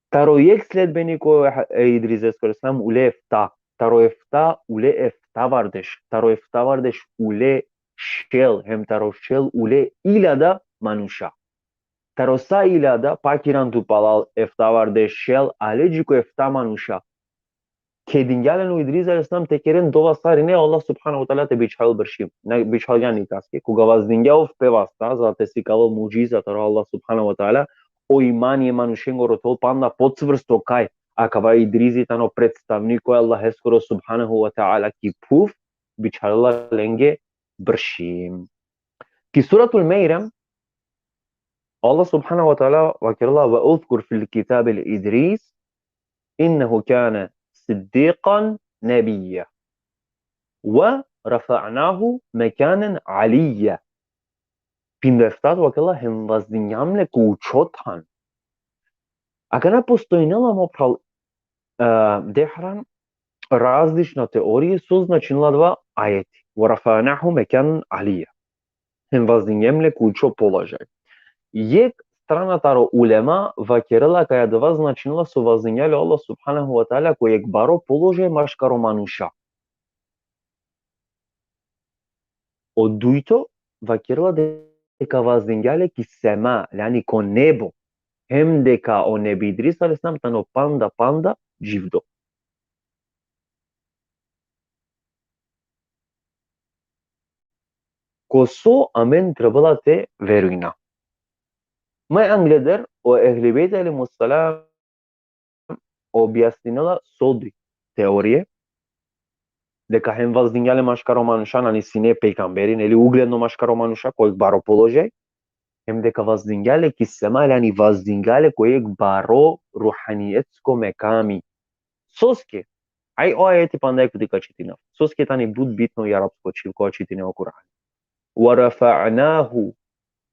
Taro jekh sledbeniko e, e Idrizeskoro alejhi selam ule efta, taro efta ule eftavardeš, taro eftavardeš ule šel, hem taro šel ule iljada manuša. Taro sa iljada, pakiran tu palal eftavardeš šel, ale dži ko efta manuša. Kedingja len o Idriz alejhi selam te keren dova sarine, Allah subhanahu wa ta'ala te bičhalel bršim. Na bičhalgja nikaske. Koga vazdingja ov pe vasta, za te sikavel mudžiza taro Allah subhanahu wa ta'ala, o imani e manušengoro te ol panda pocvrsto kaj akava Idrizi tano predstavniko e Allaheskoro subhanahu wa ta'ala ki phuv, bičhalela lenge bršim. Ki Suratul Mejrem, Allah subhanahu wa ta'ala vakerela: Ve uzkur fil kitabi Idris, innehu kane siddiqan nebijja. Ve rafa'nahu mekanen alija. Pindo eftato vakerela: Hem vazdingjam le ko učo than. Akana postojnela, mo phral, e, dehran različna teorije so značinela adava ajeti. Ve rafa'nahu mekanen alija. Hem vazdingjem le ko učo položaj. Jekh strana taro ulema vakerela kaj adava značinela so vazdingja le o Allah subhanahu wa ta'ala ko jekh baro položaj maškaro manuša. O dujto vakerela deka vazdingja le ki sema, jani ko nebo, hem deka o Nebi Idris alejhi selam tano panda, panda dživdo. Ko so amen trebela te verujna? Maj angleder, o Ehli Bejt alejhimus selam objasninela so duj teorije, deka hem vazdingja le maškaro manuša, nani sine pejgamberi, neli, ugledno maškaro manuša, ko jekh baro položaj, hem deka vazdingja le ki sema, jani vazdingja le ko jekh baro ruhanijetsko mekami. Soske, aj o ajeti panda jekh puti ka čitinav. Soske tani but bitno i arapsko čhib koga čitine o Kur'an. Ve rafa'nahu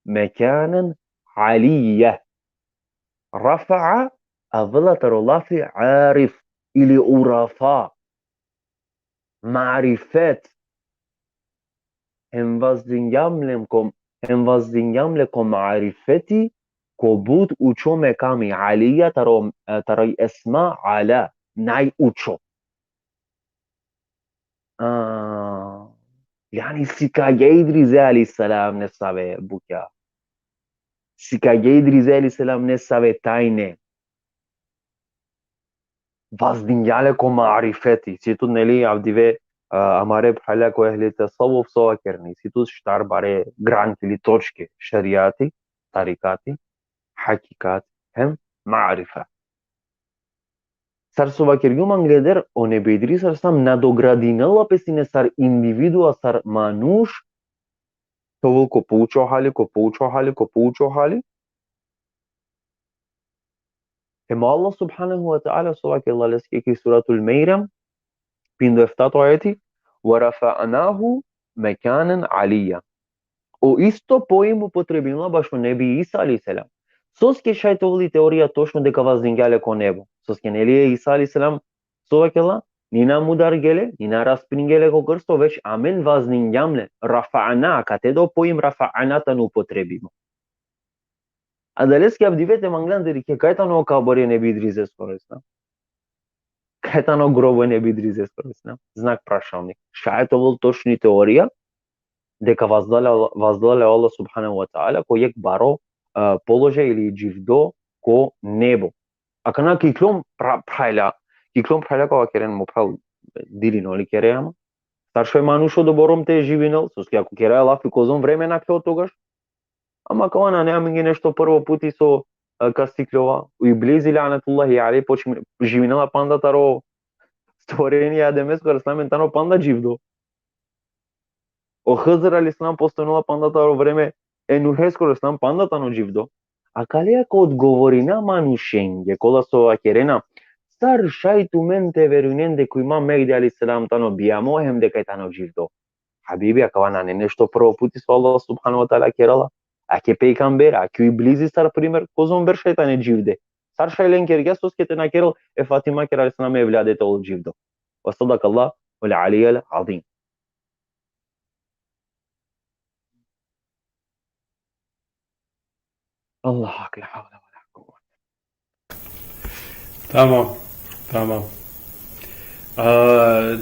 mekanen alija. Rafa'a avela taro lafi arif ili urafa. Marifet. Hem vazdingjam le ko, hem vazdingjam le ko marifeti, ko but učo mekami, alija taro, e, taro i esma ala, najučo. A, jani sikagja e Idrize alejhi selam nesave bukja. Sikagja e Idrize alejhi selam nesave tajne. Vazdingja le ko marifeti. Isi tut, neli, avdive, a, amare phralja ko ehli tesavuf so vakerena. Isi tut štar bare granke ili točke: šerijati, tarikati, hakikati, hem marifa. Sar so vakergjum angleder, o Nebi Idris alejhi selam nadogradinela pe sine sar individua, sar manuš, te ovel ko poučo hali, ko poučo hali, ko poučo hali. Hem o Allah subhanahu wa ta'ala so vakerela leske ki Suratul Mejrem, pindo eftato ajeti: Ve rafa'nahu mekanen alija. O isto poim upotrebinela bašo Nebi Isa alejhi selam. Soske šaj te ovel i teorija točno deka vazdingja le ko nebo? Soske, neli, e Isa alejhi selam so vakerela: Ni na mudargje le, ni na raspringje le ko krsto, već amen vazdingjam le. Rafa'na, kate do poim rafa'na tano upotrebimo. Adaleske avdive te manglan te dikhe kaj tano kabari e Nebi Idrizeskoro alejhi selam. Kaj tano grobo e Nebi Idrizeskoro alejhi selam. Znak prašalnik. Šaj te ovel točni teorija deka vazdela, vazdela le o Allah subhanahu wa ta'ala ko jekh baro e, položaj ili dživdo ko nebo. Akana ka iklon pra-, phralja, ka iklon phralja ka vakeren: mo phral, dili noli kerea ma. Sar šaj manuš odoborom te živinel, soske ako kerea lafi kozom vreme nakhlo togaš. Ama kava nane amenge nešto prvo puti so, e, ka sikljova. O Iblizi lanetullahi alejh počmi-, živinela panda taro stvorenje Ademeskoro alejhi selam, tano panda dživdo. O Hızır alejhi selam postojnela panda taro vreme e Nuheskoro alejhi selam, panda tano dživdo. Akaleja ka odgovorina manušenge, kola so vakerena: sar šaj tumen te verujnen deka o Imam Mehdi alejhi selam tano bijamo hem deka tano dživdo. Habibi, akava nane nešto prvo puti so Allah subhanahu ve teala kerela. Ake pejgamber, ake o Iblizi sar primer, kozom berš šaj tane dživde. Sar šaj len kergja, soske te na kerel e Fatimeskoro alejhi selam evlade te ol dživdo. Ve sadakallahul aliyyul azim. Allahu akbar, la havle ve la kuvvete. Tamam, tamam. A,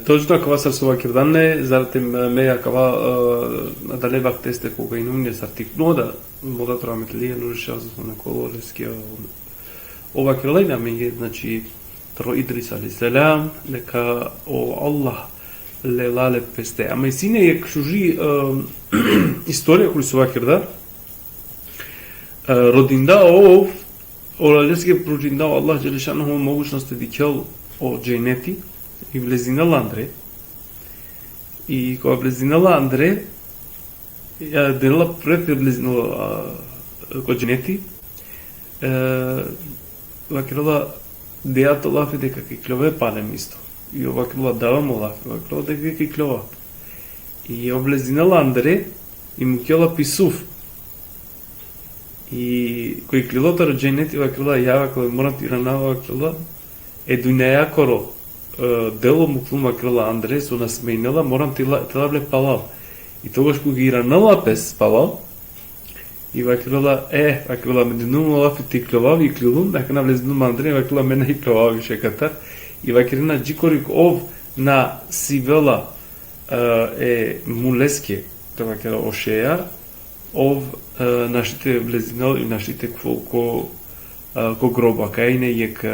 točno akava sar so vakerdan, zatim, e, me akava, e, adale vakteste koga inum ne sar tikno da, moda tro rahmetlija Nuri Šazo so na kolo leske, o, ov vakerela amenge, znači, tro Idris alejhi selam, deka o Allah lela le peste. Ama isi ine jekh šuži, e, istorija koju so vakerda, e, rodinda ov, olaleske pružinda o Allah dželle šanuhu mogućnost te dikhel o dženeti, i vlezinela andre. I kova vlezinela andre, ja, denela pred te vlezinel, a, ko dženeti, e, vakerela, dea to lafi deka ka ikljove palem isto. I ov vakerela, dava mo lafi, vakerela deka ka ikljova. I ov vlezinela andre, i mukela pi suf. I kova ikljilo taro dženeti, vakerela, ja, vakerela, moram te irana, vakerela, e dunjajakoro, e, delo muklum, vakerela, andre, so na smejnela, moram te la-, te lav le palal. I togaš kova iranela pes palal, i vakerela, e, vakerela, me dinum o lafi te ikljovav, ikljilum, akana vlezinum andre, vakerela, me na ikljovav više katar. I vakerena, džikorik ov na sivela, e, e muleske, te vakera, o šeja, ov, e, našti te vlezinel i našti te khuvel ko, e, ko groba. Akaj ine jekh, e,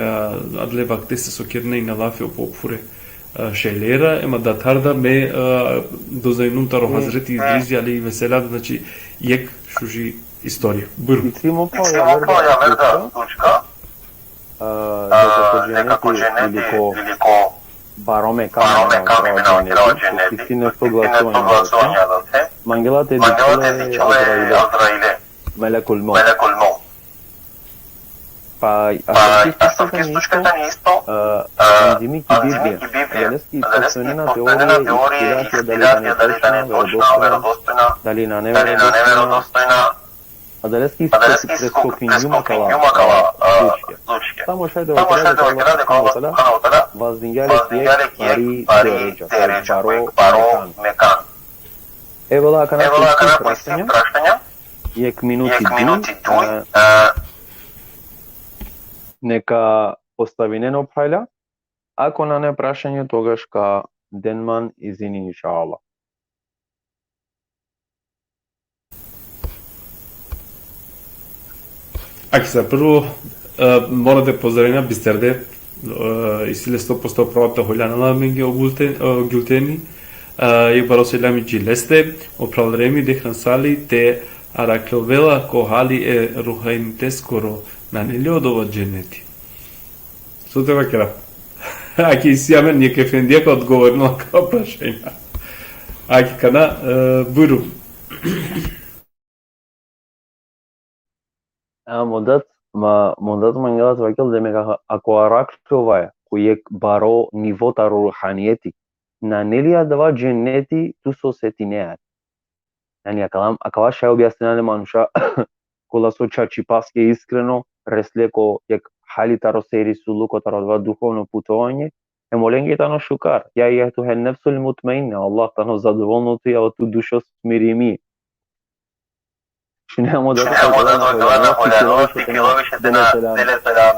adale vakteste so kerena ine lafi o pokfure, e, šejlera, ema datar da me, e, doznajnum taro Hazreti Idrizi alejhi ve selam, znači, jekh šuži istorija. Bujrum. Isi mo phral javer da tučka, e, deka ko dženeti ili ko baro mekami mena o dženeti, isi nešto glasovanje, da te mangela te dikhel e Azraile, melekul mevt. Pa asavki tučka tani isto, e, enzimi ki Biblija, adaleske postojnena teorije, ispiracija dali tane točna, verodostojna, dali nane verodostojna, adaleske isto preskopingjum akala, e, slučke. Samo šaj da vakera deka Allah subhanahu ve teala vazdingja le ki jekh bari deredža, baro mekan. Evo la akana po isi prašanja. Jekh minuti, duj, e, neka postavinen o phralja. Ako nane prašanje, togaš ka den man izini, inšallah. Aki, za prvo, e, mora te pozdravina bisterde, e, isi le sto posto pravo te holjanela amenge o Gulten-, o Gulteni, e, jekh baro selami dži leste, o phralremi dehransali te araklovela ko hali e ruhaniteskoro, nane li odova dženeti? So te vakera? Aki isi amen jekh efendija ka odgovorina akala prašanja. Aki kana, e, bujrum. A, mo dat, ma, mo dat mangela te vakerel, demek, a-, ako araklovaja ko jekh baro nivo taro ruhanijeti, nane li adava dženeti tu so setinea? Jani, akala, akava šaj objasnina le manuša kola so čačipaske iskreno resle ko jekh hali taro sejri sulluko taro adava duhovno putovanje, hem olenge tano šukar. Ja ejuhen nefsul mutmainna, Allah tano zadovoljno tuja, o tu dušo smirimi. Šunen mo dad, šunen mo dad, holjano, holjano, tikilo više te na dele selam.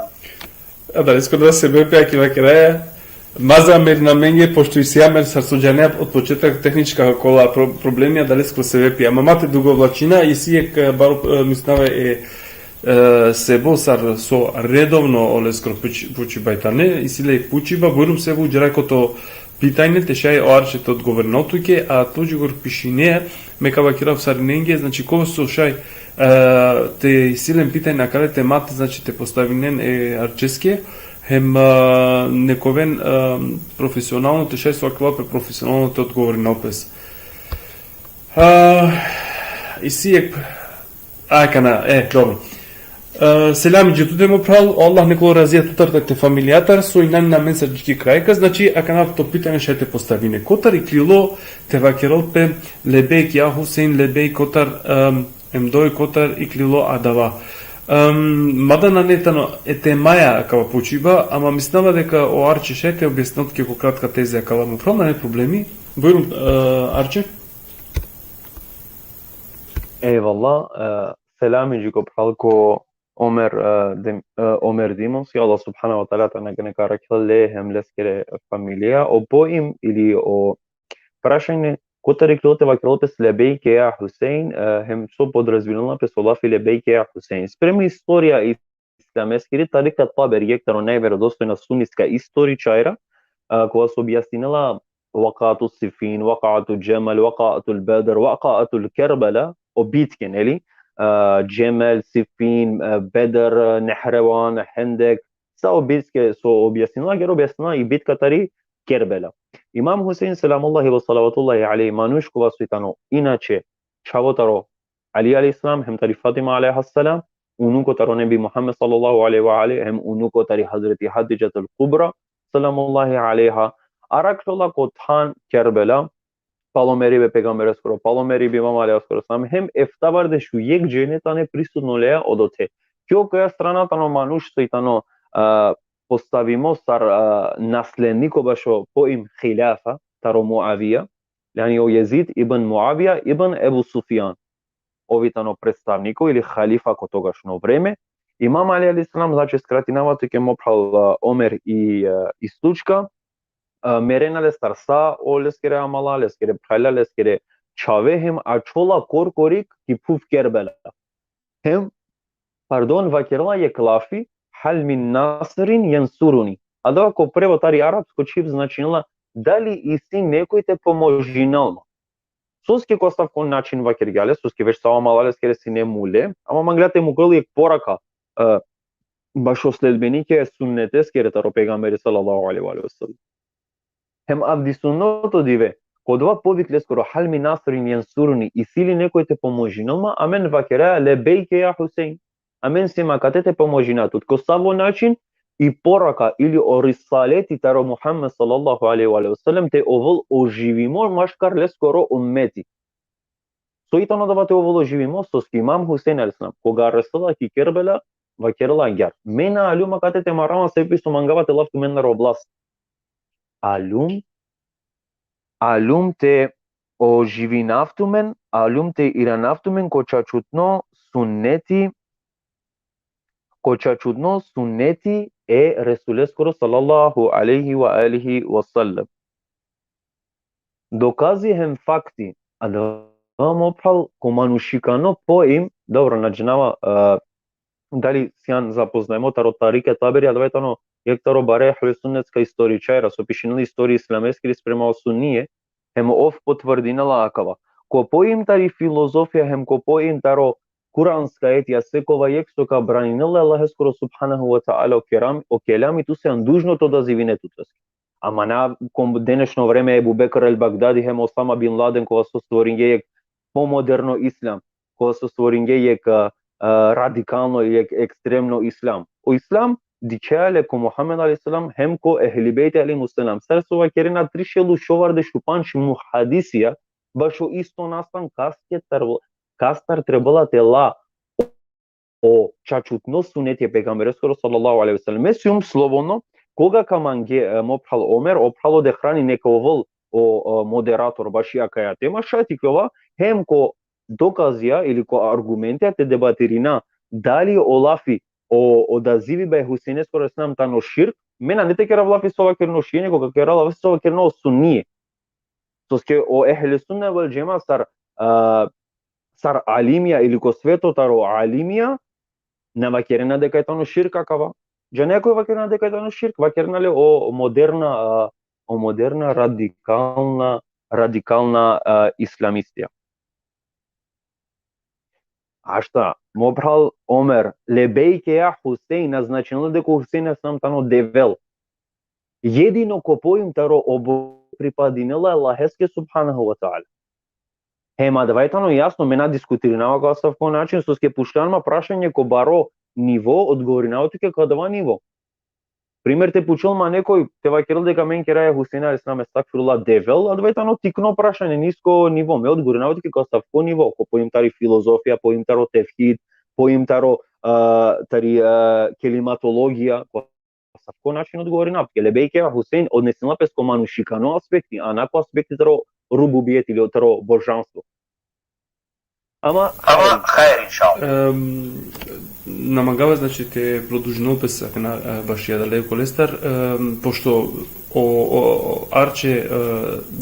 Adaleske da sebepi, aki vakeraja, ma zamerin amenge, pošto isi amen, sar so džanea, od početak tehnička kola pro-, problemi, adaleske sebepi. Ama ma te dugovlačina, isi jekh, e, baro, e, mislinava e, E, sebo sar so redovno oleskoro puči-, pučiba i tane, isi le pučiba, bujrum sebo džeraj ko to pitanje, te šaj o Arče te odgovorinel tuke, a tu džigor pišine, me ka vakerav sarinenge, znači, ko so šaj, e, te isi len pitanje akale te mate, znači, te postavinen e Arčeske, hem, e, nek oven, e, profesionalno, te šaj so akava pe profesionalno te odgovorinel pes. A, isi jek, a, kana, e, dobro. E, selami dži tute, mo phral, Allah nek ovel razija tutar tak te familijatar, so injan amen sar dži ki krajka, znači, akana to pitanje šaj te postavine. Kotar iklilo te vakerel pe lebejk, ja Husein, lebejk, kotar, em, em doj, kotar iklilo adava. Em, mada nane tano e temaja akava pučiba, ama mislinava deka o Arče šaj te objasnel tuke ko kratka teze akava, mo phral, nane problemi. Bujrum, e, Arče. Ejvallah, e, selami dži ko phral ko Omer, e, Dim-, e, Omer Dimos, ja Allah subhanahu wa ta'ala te na, neka arakhel le hem leskere familija, o poim ili o prašanje, kotar iklilo te vakerel pes lebejke ja Husein, e, hem so podrazuminela pes o lafi lebejke ja Husein. Spremi istorija islameskiri, Tarika Taberi, jekh taro najverodostojna sunniska istoričarja, e, kova so objasninela vakatu Sifin, vakatu Džemal, vakatu Bedr, vakatu Kerbela, o bitke, neli? E, Džemal, Sifin, e, Bedr, Nehrevan, Hendek, sa o bitke so objasninela, agjaar objasninela i bitka tari Kerbela. Imam Husein, selamullahi ve salavatullahi alejhi, manuš kova so i tano inače čhavo taro Ali alejhi selam, hem tari Fatima alejha selam, unuko taro Nebi Muhammed sallallahu alejhi ve alihi, hem unuko tari Hazreti Hatidžatul Kubra, selamullahi alejha, arakhlola ko than Kerbela, palo meribe e pejgambereskoro, palo meribe e Imam Aleskoro selam, hem eftavardeš u jekh džene tane prisutno leja odote. Kjokaja strana tano manuš so i tano, a, postavimo sar, a, nasledniko bašo poim hilafa, taro Muavija, jani o Jezid ibn Muavija ibn Ebu Sufjan. Ov i tano predstavniko ili halifa ko togašno vreme. Imam Ali alejhi selam, znači, skratinava tuke, mo phral, a, Omer, i, a, i slučka, a, merena lestar sa oleskere amala, leskere phralja, leskere čhave, hem ačhola korkorik ki phuv Kerbela. Hem, pardon, vakerela jekh lafi, hal min nasirin jensuruni. Adava ko prevod tari arapsko čhib značinela, dali isi nekoj te pomožinel ma. Soske ko asavko način vakergja le, soske već sa o amala leskere sine mule, ama mangla te mukel jekh poraka, e, bašo sledbenike e sunneteskere taro pejgamberi sallallahu alejhi ve sellem. Hem avdisutno dive, ko dova povik leskoro, hal min nasirin jensuruni, isi li nekoj te pomožinel ma, amen vakeraja, lebejke ja Husein. Amen siem akate te pomožina tut. Ko savo način, i poraka ili o risaleti taro Muhammed sallallahu alejhi ve sellem te ovel oživimo maškar leskoro ummeti. So i tano adava te ovel oživimo, soske Imam Husein alejhi selam, koga resela ki Kerbela, vakerela agjaar: Me na aljum akate te marava, sebepi so mangava te lav tumendar oblast. Aljum, aljum te oživinav tumen, aljum te iranav tumen ko čačutno sunneti, ko čačutno sunneti e Resuleskoro sallallahu alejhi ve alihi ve sellem. Dokazi hem fakti, adava, mo phral, ko manušikano poim, dobro, na džanava, e, dali sian zapoznajmo taro Tarike Taberi, adava i tano jekh taro bare ehli sunnetska istoričarja, so pišinela istorija islameskiri sprema o sunnije, hem ov potvrdinela akava. Ko poim tari filozofija, hem ko poim taro kuranska etija, sekova jekh so ka braninel e Allaheskoro subhanahu ve teala o keram-, o kelami, tu sian dužno te odazivine tut leske. Ama na ko denešno vreme Ebu Bekr el-Bagdadi hem Osama bin Laden, kova so stvoringe jekh pomoderno islam, kova so stvoringe jekh, a, a, radikalno, jekh ekstremno islam. O islam dikhea le ko Muhammed alejhi selam hem ko ehli bejti alejhimus selam. Sar so vakerena, trišel u šovardeš u pandž muhadisija bašo isto nastan kaske tar-, kastar trebela te la o čačutno suneti e pejgambereskoro sallallahu alejhi ve sellem. Me sijum slobodno, koga ka mange, e, mo phral Omer, o phral o Dehrani, neka ovel o, o moderator baši akaja tema, šaj te ikljova hem ko dokazija ili ko argumentija te debatirina dali o lafi, o, o odaziviba e Huseineskoro alejhi selam tano širk. Me nane te kerav lafi so vakerena o šije, nego ka kerav lafi so vakerena o sunnije. Soske o ehli sunne vel džema sar, a, sar alimija ili ko sveto taro alimija, Na vakerena deka tano širk akava. Džanea koj vakerena deka tano širk, vakerena le o moderna, a, o moderna radikalna, radikalna, a, islamistija. Ašta, mo phral Omer, lebejke ja Husein, na značinela deka Husein alejhi selam tano devel. Jedino ko poim taro obo pripadinela Allaheske subhanahu wa ta'ala. Hem adava tano jasno, me na diskutirinava ko asavko način, soske pučlan ma prašanje ko baro nivo, odgovorinava tuke ko adava nivo. Primer, te pučel ma nekoj, te vakerel deka men keraja Husein alejhi selam, estagfirullah, devel, adava tano tikno prašanje, nisko nivo, me odgovorinava tuke ko asavko nivo, ko poim tari filozofija, poim taro tevhid, poim taro, a, tari, a, kelimatologija, ko asavko način odgovorinav tuke. Lebejke ja Husein, odnesinela pes ko manušikano aspekti, a na ko aspekti taro rububijeti ili taro božanstvo. Ama, ama, hajr, inšallah. Em, na mangava, znači, te produžinel pes akana, e, baši adale kolestar, em, pošto o, o, o Arče, e,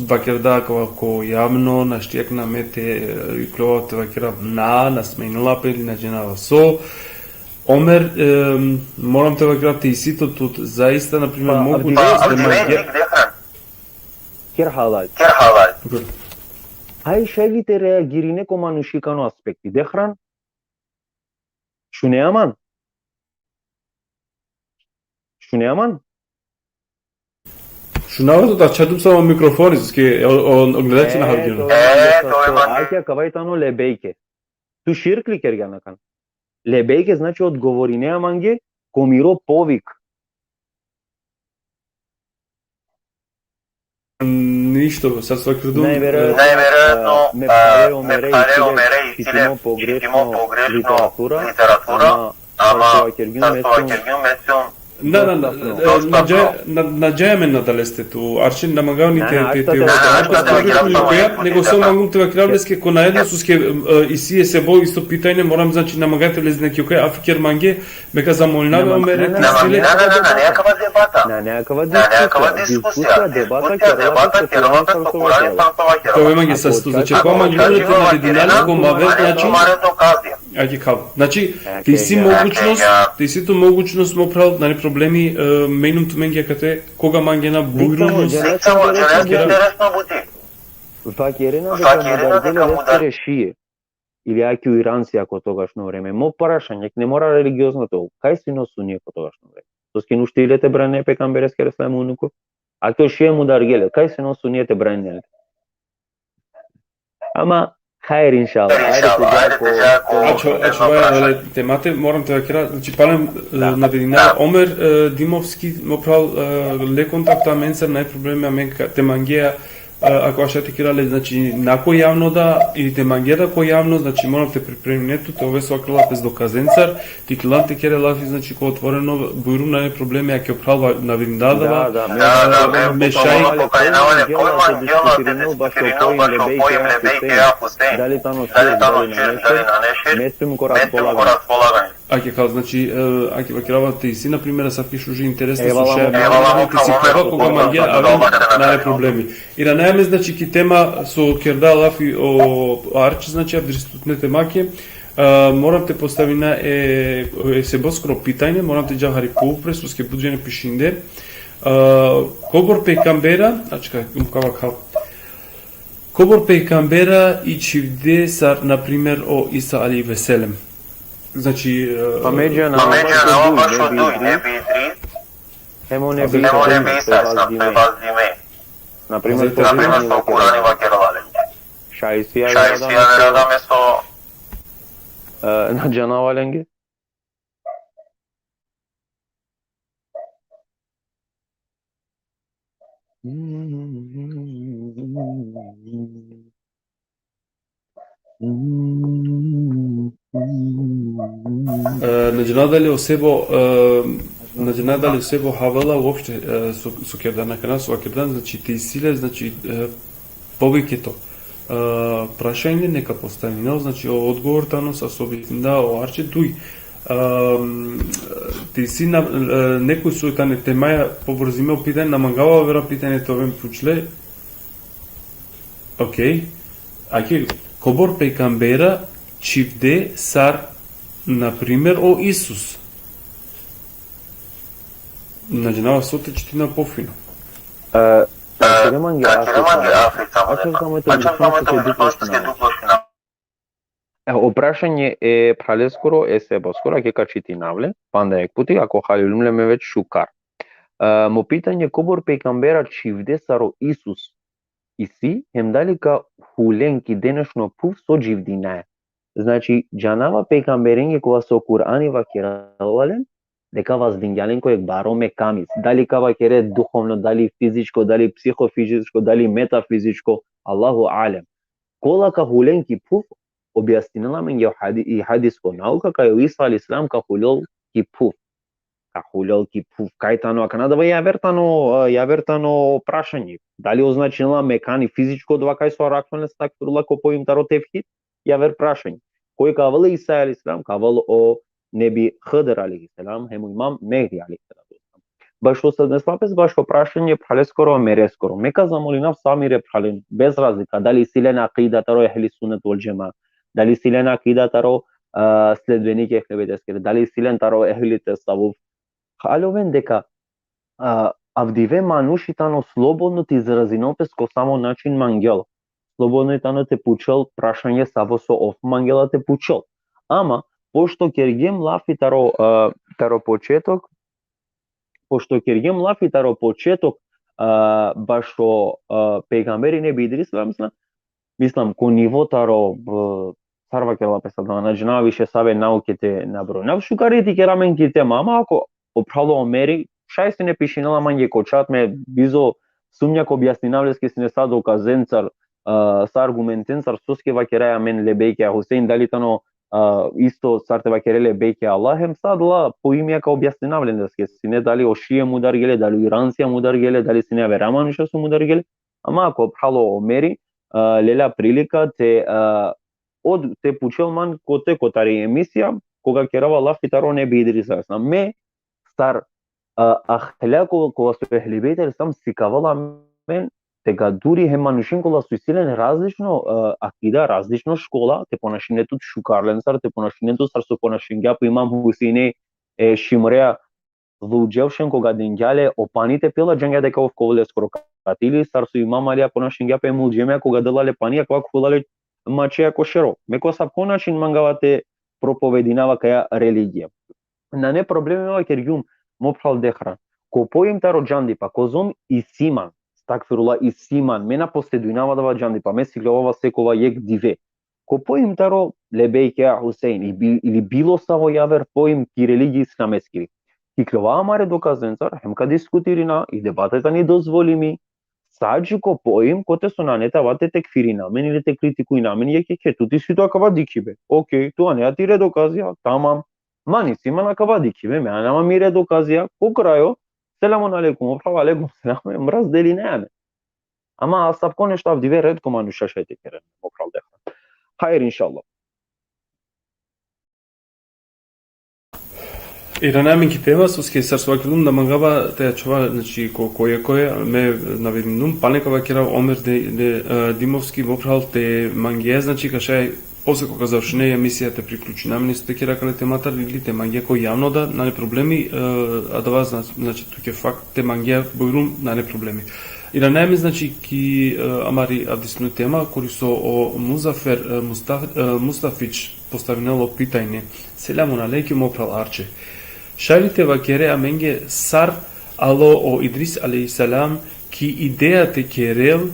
vakerda ko, ko javno, našti akana me te, e, iklova te vakera na, na smenila pe ili na džanava so. Omer, em, moram te vakera te isi to tut, zaista, na primer, pa, moguće da Abdullah, mange- Abdullah, Dehran. Ker halal. Ker halal. Haj šaj li te reagirine ko manušikano aspekti. Dehran? Šunea man? Šunea man? Šunava tut, ačha dum samo mikrofoni, soske o, o, o gledači na havgjum. E, to je, to je, man. Akija kava tano lebejke. Tu širk li kergjan akana? Lebejke znači odgovorinea mange ko miro povik. Ništo, sad sva krdum. Najverojatno, e, najverojatno, me, e, phare o mere, me phare o mere isi le, isi le čitimo pogrešno, čitimo pogrešno literatura, literatura, ama, ama, sad sva krdum, sad sva krdum, mesum, Na, na, na, dosta, e, na džaja, na, na džaja amen adaleste tu, Arčin, na mangava ni te, te, te, na, na, na, na, na, na, nego samo mangum te vakerav leske ko najedno, soske, e, isi e sebo isto pitanje, moram, znači, na mangava te lezne ki okej, afi ker mange, me ka zamolinav o mere te isi le. Na, na, na, na, na, nekakva debata. Na, nekakva diskusija, diskusija, debata, kerela pe ko Kurani, sa so vakera. Te ove mange sa sto, znači, ko mange te navedina le ko maver, znači, Ake kava. Znači, te isi mogućnost, te isi tu mogućnost, mo phral, nane problemi, e, menum tumenge akate, koga mangena bujrum. Samo, samo interesno buti. Vakerena deka mudargele leskere šije. Ili aki u Irancija ko togašno vreme. Mo prašanje, ne mora religiozno to. Kaj sine o sunije ko togašno vreme? Soske nuštile te brane pejgambereskere selam unuko. Aki o šije mudargele, kaj sine o sunije te brane? Ama, hajr, inšallah. Ajde, inšallah, ajde te dža ko, ajde te dža ko, ačho, ačho, vaja, dale, temate, moram te vakera, znači, palem, e, navedina, Omer, e, Dimovski, mo phral, e, le kontakta amencar, naj problemi amen ka, te mangea, e, ako aša te kera le, znači, na ko javno da, ili te mangea da ko javno, znači, moram te pripremine tu, te ove so akrela pes dokazencar, Te ikljan te kere lafi, znači, ko otvoreno, bujrum, nane problemi, ake o phral navedina da, da, da, me, me šaj. Koj mangela te diskutirinel bašo pojim lebejke ja Husein, dali tano širk, dali nane širk, me stojim ko raspolaganje. Ake kal, znači, e, ake vakerava te isi, na primer, asavki šuži interesno, slušaj, evala, te sikava koga mangea, amen nane problemi. Iranaja me, znači, ki tema so kerda lafi o Arči, znači, avdisutne temake, A, moram te postavina e, e seboskoro pitanje, moram te džav hari poupre, soske but džene pišinde. A, kobor pejgambera, ačka, um, kava, kava. Kobor pejgambera i čhivde sar, na primer, o Isa alejhi ve sellem. Znači, e, pa me džanava bašo duj, Nebi Idris. Hem o Nebi Isa, hem o Nebi Isa, pe vazdime. Na primer, so Kurani vakerela le. Šaj isi aver adame so, e, na džanava lenge. E, na džanav dali o sebo, e, na džanav dali o sebo havela uopšte, e, so, so kerdan akana, so kerdan, znači, te isi le, znači, e, povike to. E, prašanje neka postavinel, znači, o odgovor tano sa so bi da o Arči duj. E, te isi na, e, nekoj so tane temaja povrzime o pitanje, na mangava avera pitanje te oven pučle. Okej. Ake, kobor pejgambera čhivde sar Na primer, o Isus. Na džanava so te čitina pofino. E, ka kere mange afi tamo. Ačhol tamo te dikhen so ke duplo šina. E, o prašanje e phraleskoro, e Sebeskoro, ake ka čitinav le, panda jekh puti, ako haljum le me već šukar. E, mo pitanje, kobor pejgambera čhivde sar o Isus isi, hem dali ka hulen ki denešno phuv so dživdinaja. Znači, džanava pejgamberenge kova so Kur'ani vakerela len, deka vazdingja len ko jekh baro mekami. Dali ka vakere duhovno, dali fizičko, dali psihofizičko, dali metafizičko, Allahu alem. Kola ka hulen ki phuv, objasninela amenge o hadi-, i hadisko nauka, kaj o Isa alejhi selam ka hulel ki phuv. Ka hulel ki phuv, kaj tano, akana dava javer tano, e, javer tano prašanje. Dali označinela mekani, fizičko, dava kaj so arakhljam le, estagfirullah, ko pojim taro tevhid, javer prašanje. Koj ka avel e Isa alejhi selam? Ka avel o Nebi Hidr alejhi selam, hem o Imam Mehdi alejhi selam. Bašo sa nesla pes bašo prašanje phraleskoro, mereskoro. Me ka zamolinav sa mire phralen, bez razlika, dali si len akida taro ehli sunnet vel džema, dali si len akida taro, e, sledbenik ehli bejteskere, dali si len taro ehli tesavuf. Haljoven deka, e, avdive manuši tano slobodno te izrazinel pes ko samo način mangel. Slobodno i tano te pučel prašanje savo so ov mangela te pučel. Ama, pošto kergjem lafi taro, e, taro početok, pošto kergjem lafi taro početok, e, bašo, e, pejgamberi Nebi Idris, mislim, mislim, ko nivo taro, e, sar vakerela pes adava, na džanav više save nauke te nabrojinav. Šukar i te kera amen ki tema, ama ako o phral o Omeri, šaj sine pišinela mange ko čat, me bizo sumnja ka objasninav leske sine sa dokazencar, e, sa argumentencar, soske vakeraja amen lebejke e Husein, dali tano, e, isto sar te vakere lebejke e Allah, hem sa adala pojimija ka objasninav len leske sine, dali o Šije mudargje le, dali o Irancija mudargje le, dali sine avera manuša so mudargje le. Ama ako o phral o Omeri, e, lela prilika te, e, od te pučel man kote, kotari emisija, koga kerava lafi taro Nebi Idris alejhi selam. Me sar, e, ahlako, kola so ehli bejt alejhi selam sikavela amen, te gaduri hem manušen kola so isi len različno, e, akida, različno škola, te ponašine tut šukar lensar, te ponašine tut sar so ponašingja pe Imam Huseine, e, šimrea, džuvdževšen, koga dingja le o pani te pila, džangja deka ov ka ovel leskoro katili, sar so Imam Alija ponašingja pe e muldžemea, koga dela le pani, akava ka hula le mačea ko šero. Me ko asavko način mangava te propovedinava kaja religija. Nane problemi, me vakergjum, mo phral Dehran. Ko pojim taro džandipa, kozom isi man, estagfirullah, isi man, me na posedujnava adava džandipa, me sikljovava sekova jekh dive. Ko pojim taro lebejke e Husein, i bi-, ili bilo savo javer pojim ki religija islameskiri. Sikljova amare dokazencar, hem ka diskutirina, i debata tani dozvolimi, sa dži ko pojim, kote so nane te ava te tekfirina amen ili te kritikujna amen, jekh jekhe, tu isi tu akava dikhibe. Okej, tu ane tire dokazija, tamam. Man isi man akava dikhibe, me anav mire dokazija, ko krajo, selamun alejkum, o phral alejkum selam, hem razdelinaja amen. Ama asavko nešto avdive retko manuša šaj te keren, mo phral Dehran. Hajr, inšallah. Irana amen ki tema, soske sar so vakergjum, na mangava te ačhova, znači, ko-, koje, koje, me navedingjum, pana ka vakerav Omer de, de, e, Dimovski, mo phral, te mangea, znači, ka šaj, posle koga završine emisija, te priključina amen isto te kera akale tematar, ili te mangea ko javno da, nane problemi, e, adava zna-, znači, tuke fakt, te mangea, bujrum, nane problemi. Irana amen, znači, ki, e, amari avdisno tema, kori so o Muzafer, e, Musta-, e, Mustafić postavinela o pitanje. Selamun alejkum, mo phral Arče. Šaj li te vakere amenge sar alo o Idris alejhi selam ki ideja te kerel,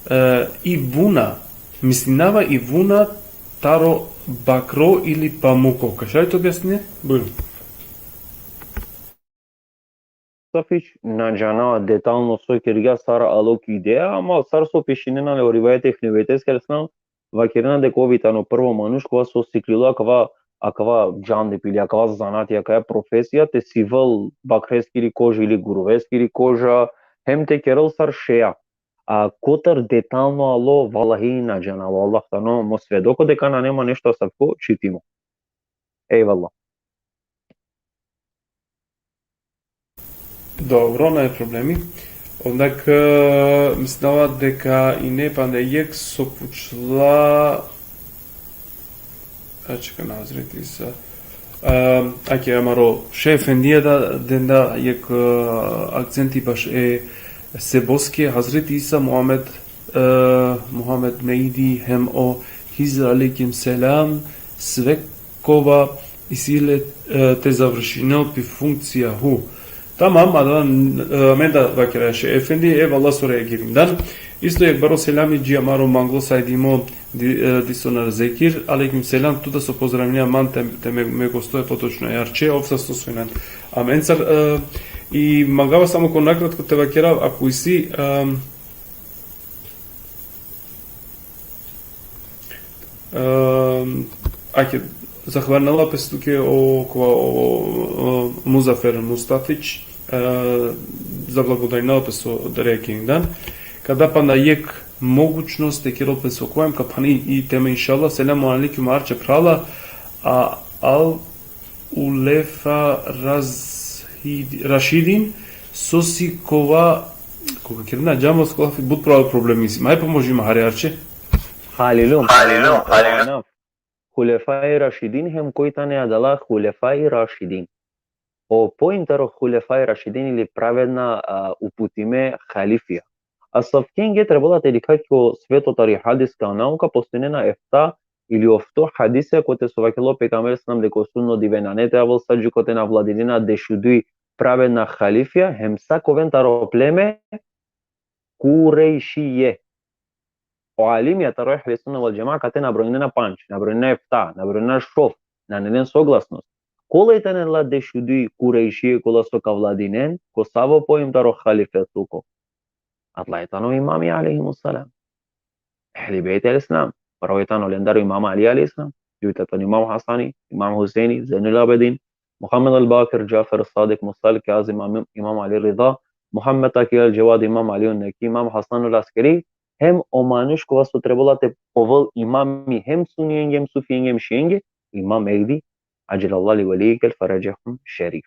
e, i vuna, mislinava i vuna taro bakro ili pamuko. Ka šaj li te objasnine? Bujrum. Mustafić, na džanava detalno so kergja, sar alo ki ideja, ama sar so pišinena le o rivajeti e Ehli Bejteskere, vakerena deka ov i tano prvo manuš kova so siklilo akava, akava džandipe ili akava zanati, akava profesija, te sivel bakreskiri koža ili guruveskiri koža, hem te kerel sar šeja. A kotar detalno alo, valahi na džanava, Allah tano mo svedoko deka nane ma nešto asavko čitimo. Ejvallah. Dobro, nane problemi. Onda, e, mislinava deka ine panda jekh so pučla, a čeka, Nazreti sa. E, ake amaro šeh efendija da, denda jekh, e, akcenti baš e seboske, Hazreti Isa Muhammed, e, Muhammed Neidi hem o Hizr alejkum selam, svekova isi le, e, te završinel pi funkcija hu. Tamam, adan, e, amen da vakera šeh efendi, evallah so reagirindan. Isto jekh baro selami dži amaro manglo sajdimo, di-, e, diso na Zekir. Alejkum selam, tu da so pozdravina man te, te me, me gostoja potočno jarče, ov sasto so inan. Amencar, e, i mangava samo ko nakratko te vakerav, ako isi, e, e, ake, zahvalinela pes tuke o, kova, o, o, Muzafer Mustafić, e, zablagodarinela pes o reagirindan. Ka da panda jekh mogućnost te kerel pes o kojem, ka phani i tema inšallah. Selamu alejkum, arče phrala, a al Hulefa Razhid-, Rašidin, so si kova, koga kerena džamos kova but pravo problemi si. Maj pomoži ma, hari arče. Halilum, halilum, halilum. Hulefai Rašidin, hem koj tane adala Hulefai Rašidin. O pojim taro Hulefai Rašidin ili pravedna, a, uputime halifija. Asavkenge trebela te dikha ko sveto tari hadiska nauka, postojnena efta ili ofto hadise, kote so vakelo pejgamberi selam deka o sudno dive nane te avel sa dži kote na vladinena dešuduj pravedna halifija, hem sa ka oven taro pleme Kurejšije. O alimija taro Ehli Sunne vel Džemaa kate nabrojnena pandž, nabrojnena efta, nabrojnena šov, nane len soglasnost. Kola i tane adala dešuduj Kurejšije kola so ka vladinen, ko savo pojim taro halifetluko? Adala i tane o imami alejhimus selam. Ehli Bejt el Islam. Prvo i tane olendar o imam Ali alejhi selam, dujto i tane o imam Hasani, imam Huseini, Zejnul Abidin, Muhammed el Bakir, Džafer Sadik, Musa el Kazim, imam, imam Ali Rida, Muhammed Taki el Dževad, imam Ali Neki, imam Hasan el Askeri, hem o manuš kova so trebela te ovel imami hem sunijenge, hem sufijenge, hem šienge, imam Mehdi, ađelallahu li velijihil feređehum šerif.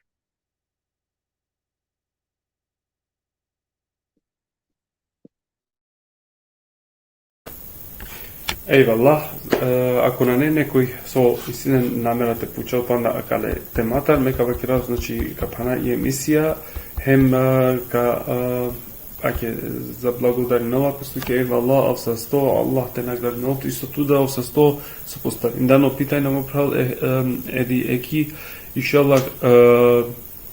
Ejvallah, e, ako nane nekoj so isi len namera te pučel panda akale tematar, me ka vakerav, znači, ka phana i emisija, hem, e, ka, e, ake, zablagodarinela pes tuke, ejvallah, ov sasto, Allah te nagradinel tut, isto tu da ov sasto so postavindan o pitanje, mo phral, e, e, Edi Eki, inšallah, e,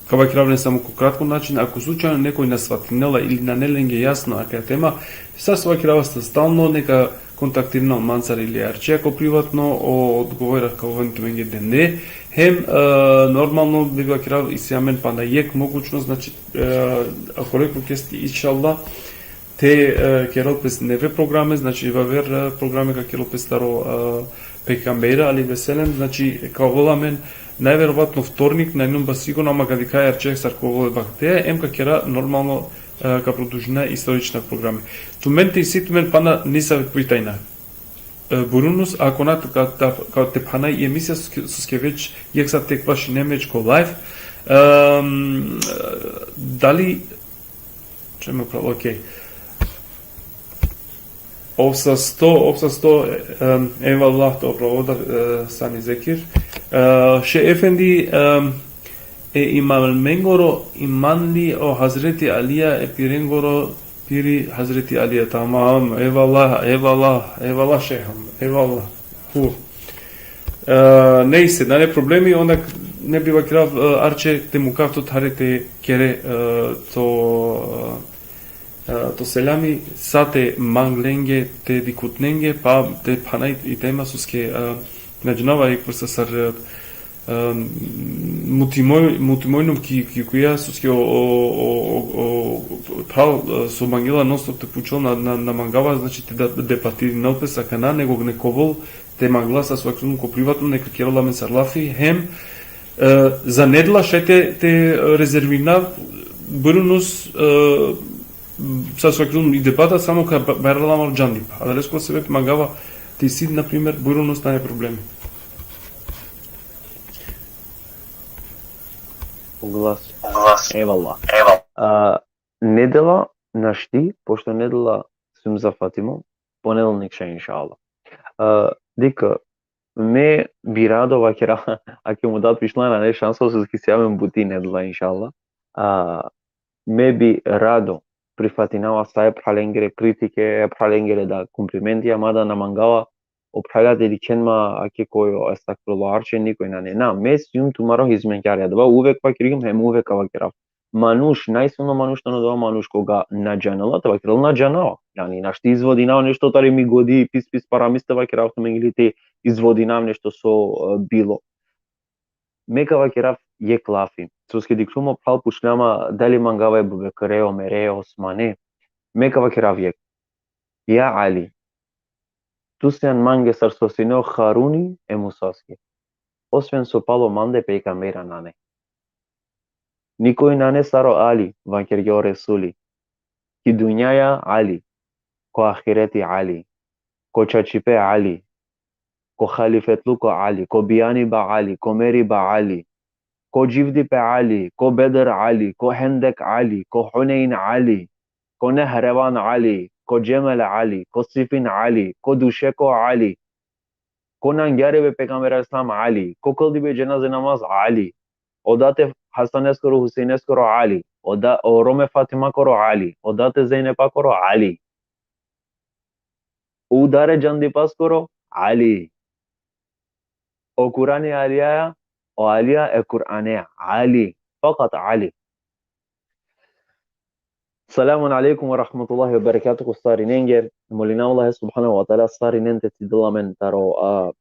ka vakerav len samo ko kratko način, ako slučajno nekoj na svatinela ili nane lenge jasno akaja tema, sa so vakerava stalno, neka kontaktirinel mancar ili arče ko privatno, o odgovora ka oven tumenge dende. Hem, e, normalno bi vakerav isi amen panda jekh mogućnost, znači, e, ako neko kesti, inšallah, te, e, kerel pes neve programe, znači, vaver, e, programe ka kerel pes taro, e, pejgambera alejhi ve sellem, znači, ka ovel amen najverovatno vtornik, na injum baš sigurno, ama ka dikha arče sar ka ovel vakteja, em ka kera normalno, e, ka produžina istorična programe. Tumen te isi tumen pana nesave pitanja. E, bujrunuz, ako na, ka, ka, ka te phana i emisija soske, soske već jekh sat te kvašinem već ko live. Em, dali, čemu pravo, okej. Ov sasto, ov sasto, em, ejvallah, dobro, ov da, e, sani zekir. E, šeh efendi, em, e imamengoro imanli o Hazreti Alija, e pirengoro piri Hazreti Alija, tamam, ejvallah, ejvallah, ejvallah šeham, ejvallah. Hu. E, nejse, nane problemi, onda ne bi vakerav, e, arče te mukav tut hari te kere, e, to, e, to selami, sa te mang lenge, te dikutnenge, pa te phana i tema soske, e, na džanava jekh vrsta sar, e, em, mutimoj-, mutimojnum ki, ki koja soske o, o, o, o, o, phral, e, so mangela non stop te pučel na, na, na mangava, znači, te da, debatirinel pes akana, nego nek ovel te mangla sa so vakerav ko privatno, neka kerel amen sar lafi, hem, e, za nedela šaj te, te rezervirina, bujrunuz, e, sa so vakerav i debata, samo ka ba-, bajrala amaro džandipa. Adalesko sebepi mangava te isi, na primer, bujrunuz, nane problemi. U glas. U glas. Ejvallah. Ejvallah. A, nedela našti, pošto nedela sum za Fatimo, ponedelnik šaj, inšallah. A, dikh, me bi rado vakera, ake mu dat pišla nane šansa, soske si amen buti nedela, inšallah. A, me bi rado prifatinava sa e phralengere kritike, e phralengere da komplimentija, mada na mangava o phralja te dikhen ma ake koj o estagfirullah, arče nikoj nane. Na, me sijum tumaro hizmetkari, adava uvek vakergjum hem uvek ka vakerav. Manuš, najslovno manuš tano adava manuš koga na džanela, te vakerel na džanava. Jani, našti izvodinava nešto tari mi godi, pis, pis paramis te vakerav tumen ili te izvodinav nešto so, e, bilo. Me ka vakerav jekh lafi. Soske dikhljum o phral pučhlja ma dali mangava Ebu Bekre, Omere, Osmane. Me ka vakerav jekh. Ja Ali, tu sian mange sar so sine o Haruni e Musaske. Osven so palo mande pejgambera nane. Nikoj nane sar o Ali, vakergja o Resuli. Ki dunjaja Ali, ko ahireti Ali, ko čačipe Ali, ko halifetluko Ali, ko bijaniba Ali, ko meriba Ali, ko dživdipe Ali, ko Bedr Ali, ko Hendek Ali, ko Hunein Ali, ko Nehrevan Ali, ko Džemel Ali, ko Sifin Ali, ko dušeko Ali, ko nangjaribe pejgamber alejhi selam Ali, ko kldibe dženaze namaz Ali, o date Hasaneskoro, Huseineskoro Ali, o da, o Rome Fatimakoro Ali, o date Zejnepakoro Ali, o udare džandipaskoro Ali, o Kurani Alijaja, o Alija e Kurane Ali, fakat Ali. Selamun alejkum ve rahmetullahi ve berekatuhu sarinenge. Molinav Allahe subhanehu ve teala sarinen te cidel amen taro, a,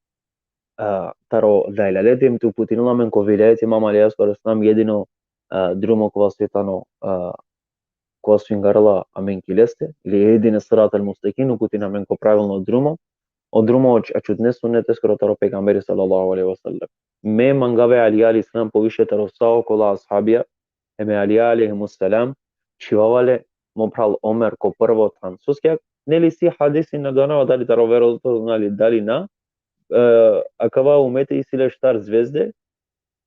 a, taro dajlaleti, te uputinel amen ko vilajet Imam Alijaskoro alejhi selam, jedino, a, drumo kova so tano, a, kova so ingarela amen ki leste, ili ihdine siratel mustekim, uputin amen ko pravilno drumo, o drumo ač-, ačutne sunneteskoro taro pejgamberi sallallahu alejhi ve sellem. Me mangava e Alija alejhi selam poviše taro sa okola ashabija, hem e Alija alejhimu selam čhivava le mo phral Omer ko prvo than. Soske, neli, isi hadisi, na džanava dali taro verodostojno, neli, dali na, e, akava umeti isi le štar zvezde,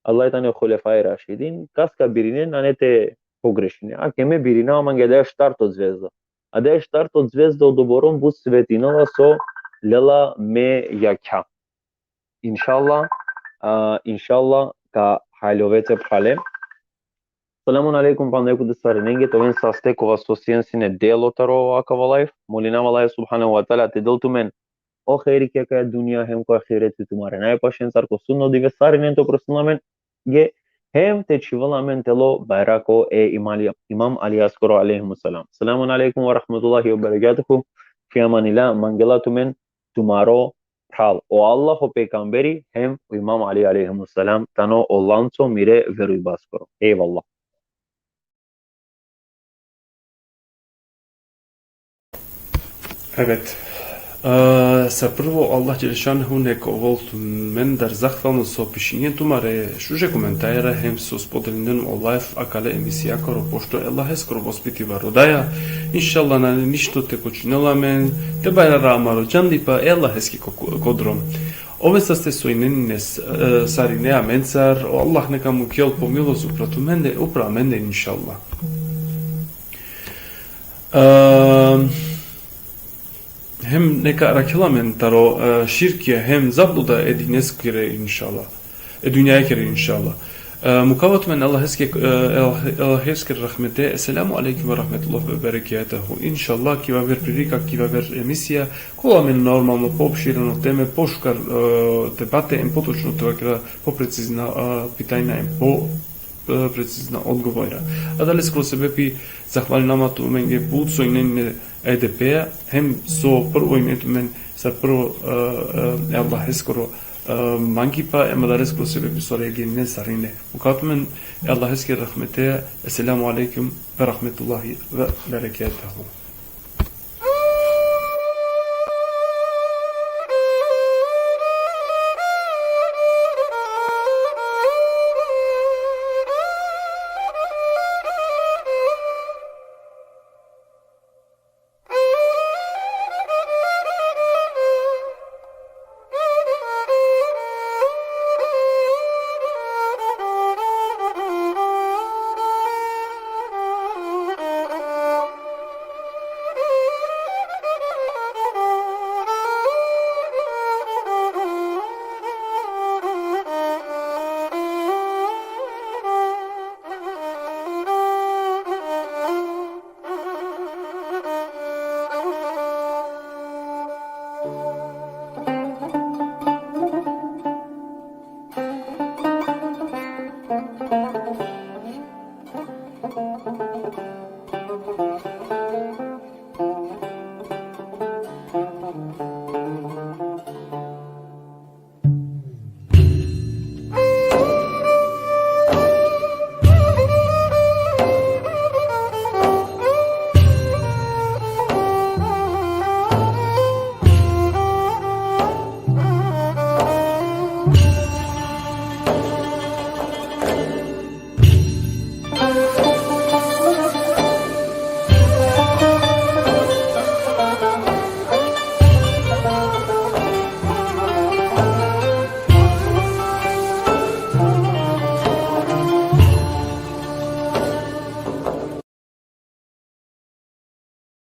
Allah tane o hulefai rašidin, kas ka birinen, nane te pogrešine. Ake me birinava mange adaja štarto zvezda. Adaja štarto zvezda odoborom but svetinela so lela me jakha. Inšallah, a, inšallah ka haljove te, phrale. Selamun alejkum, panda jekh puti sarinenge, te oven saste kova so sien sine delo taro akava live. Molinav Allahe subhanehu ve teala te del tumen o hejri ki akaja dunja hem ko ahireti tumare najpašencar, ko sudno dive sarinen te oprostinel amenge, hem te čhivel amen telo bajrako e Imam Ali-, Imam Alijaskoro alejhimu selam. Selamun alejkum ve rahmetullahi ve berekatuhu. Fi amanillah, mangela tumen tumaro phral. O Allah, o pejgamberi, hem o Imam Ali alejhimu selam tano o lanco mire verujbaskoro. Ejvallah. Evet. E, sa prvo, Allah Đelešanuhu nek ovol tumendar zahvalno so pišingjen tumare šuže komentara hem so spodelingjen o live akale emisija koro, pošto e Allaheskoro vospitiba rodaja. Inšallah, nane ništo te kočinel amen, te bajrara amaro džandipa e Allaheske ko-, ko-, kodro. Oven saste so inen ine s-, e, sarine amencar, o Allah neka mukel po milost upra tumende, upra amende, inšallah. Ehm, hem neka arakhel amen taro, e, širkija hem zabluda e dineskere, inšallah. E dunjakere, inšallah. E, mukava tumen Allaheske, e, Allah-, Allaheskere rahmete. Esselamu alejkum ve rahmetullahi ve berekatuhu. Inšallah, ki aver prilika, ki aver emisija, ka ovel amen normalno poopšireno teme, pošukar, e, debate, em potočno te vakera, po precizna, e, pitanja, em po, e, precizna odgovora. Adaleskoro sebepi zahvalinama tumenge but so inen ine e D P-ja, hem so prvo inen tumen sa prvo, e, e, e Allaheskoro, e, mangipa, em adaleskoro sebepi so reagirinen sarine. Mukava tumen e Allaheskere rahmete. Esselamu alejkum ve rahmetullahi ve berekatuhu.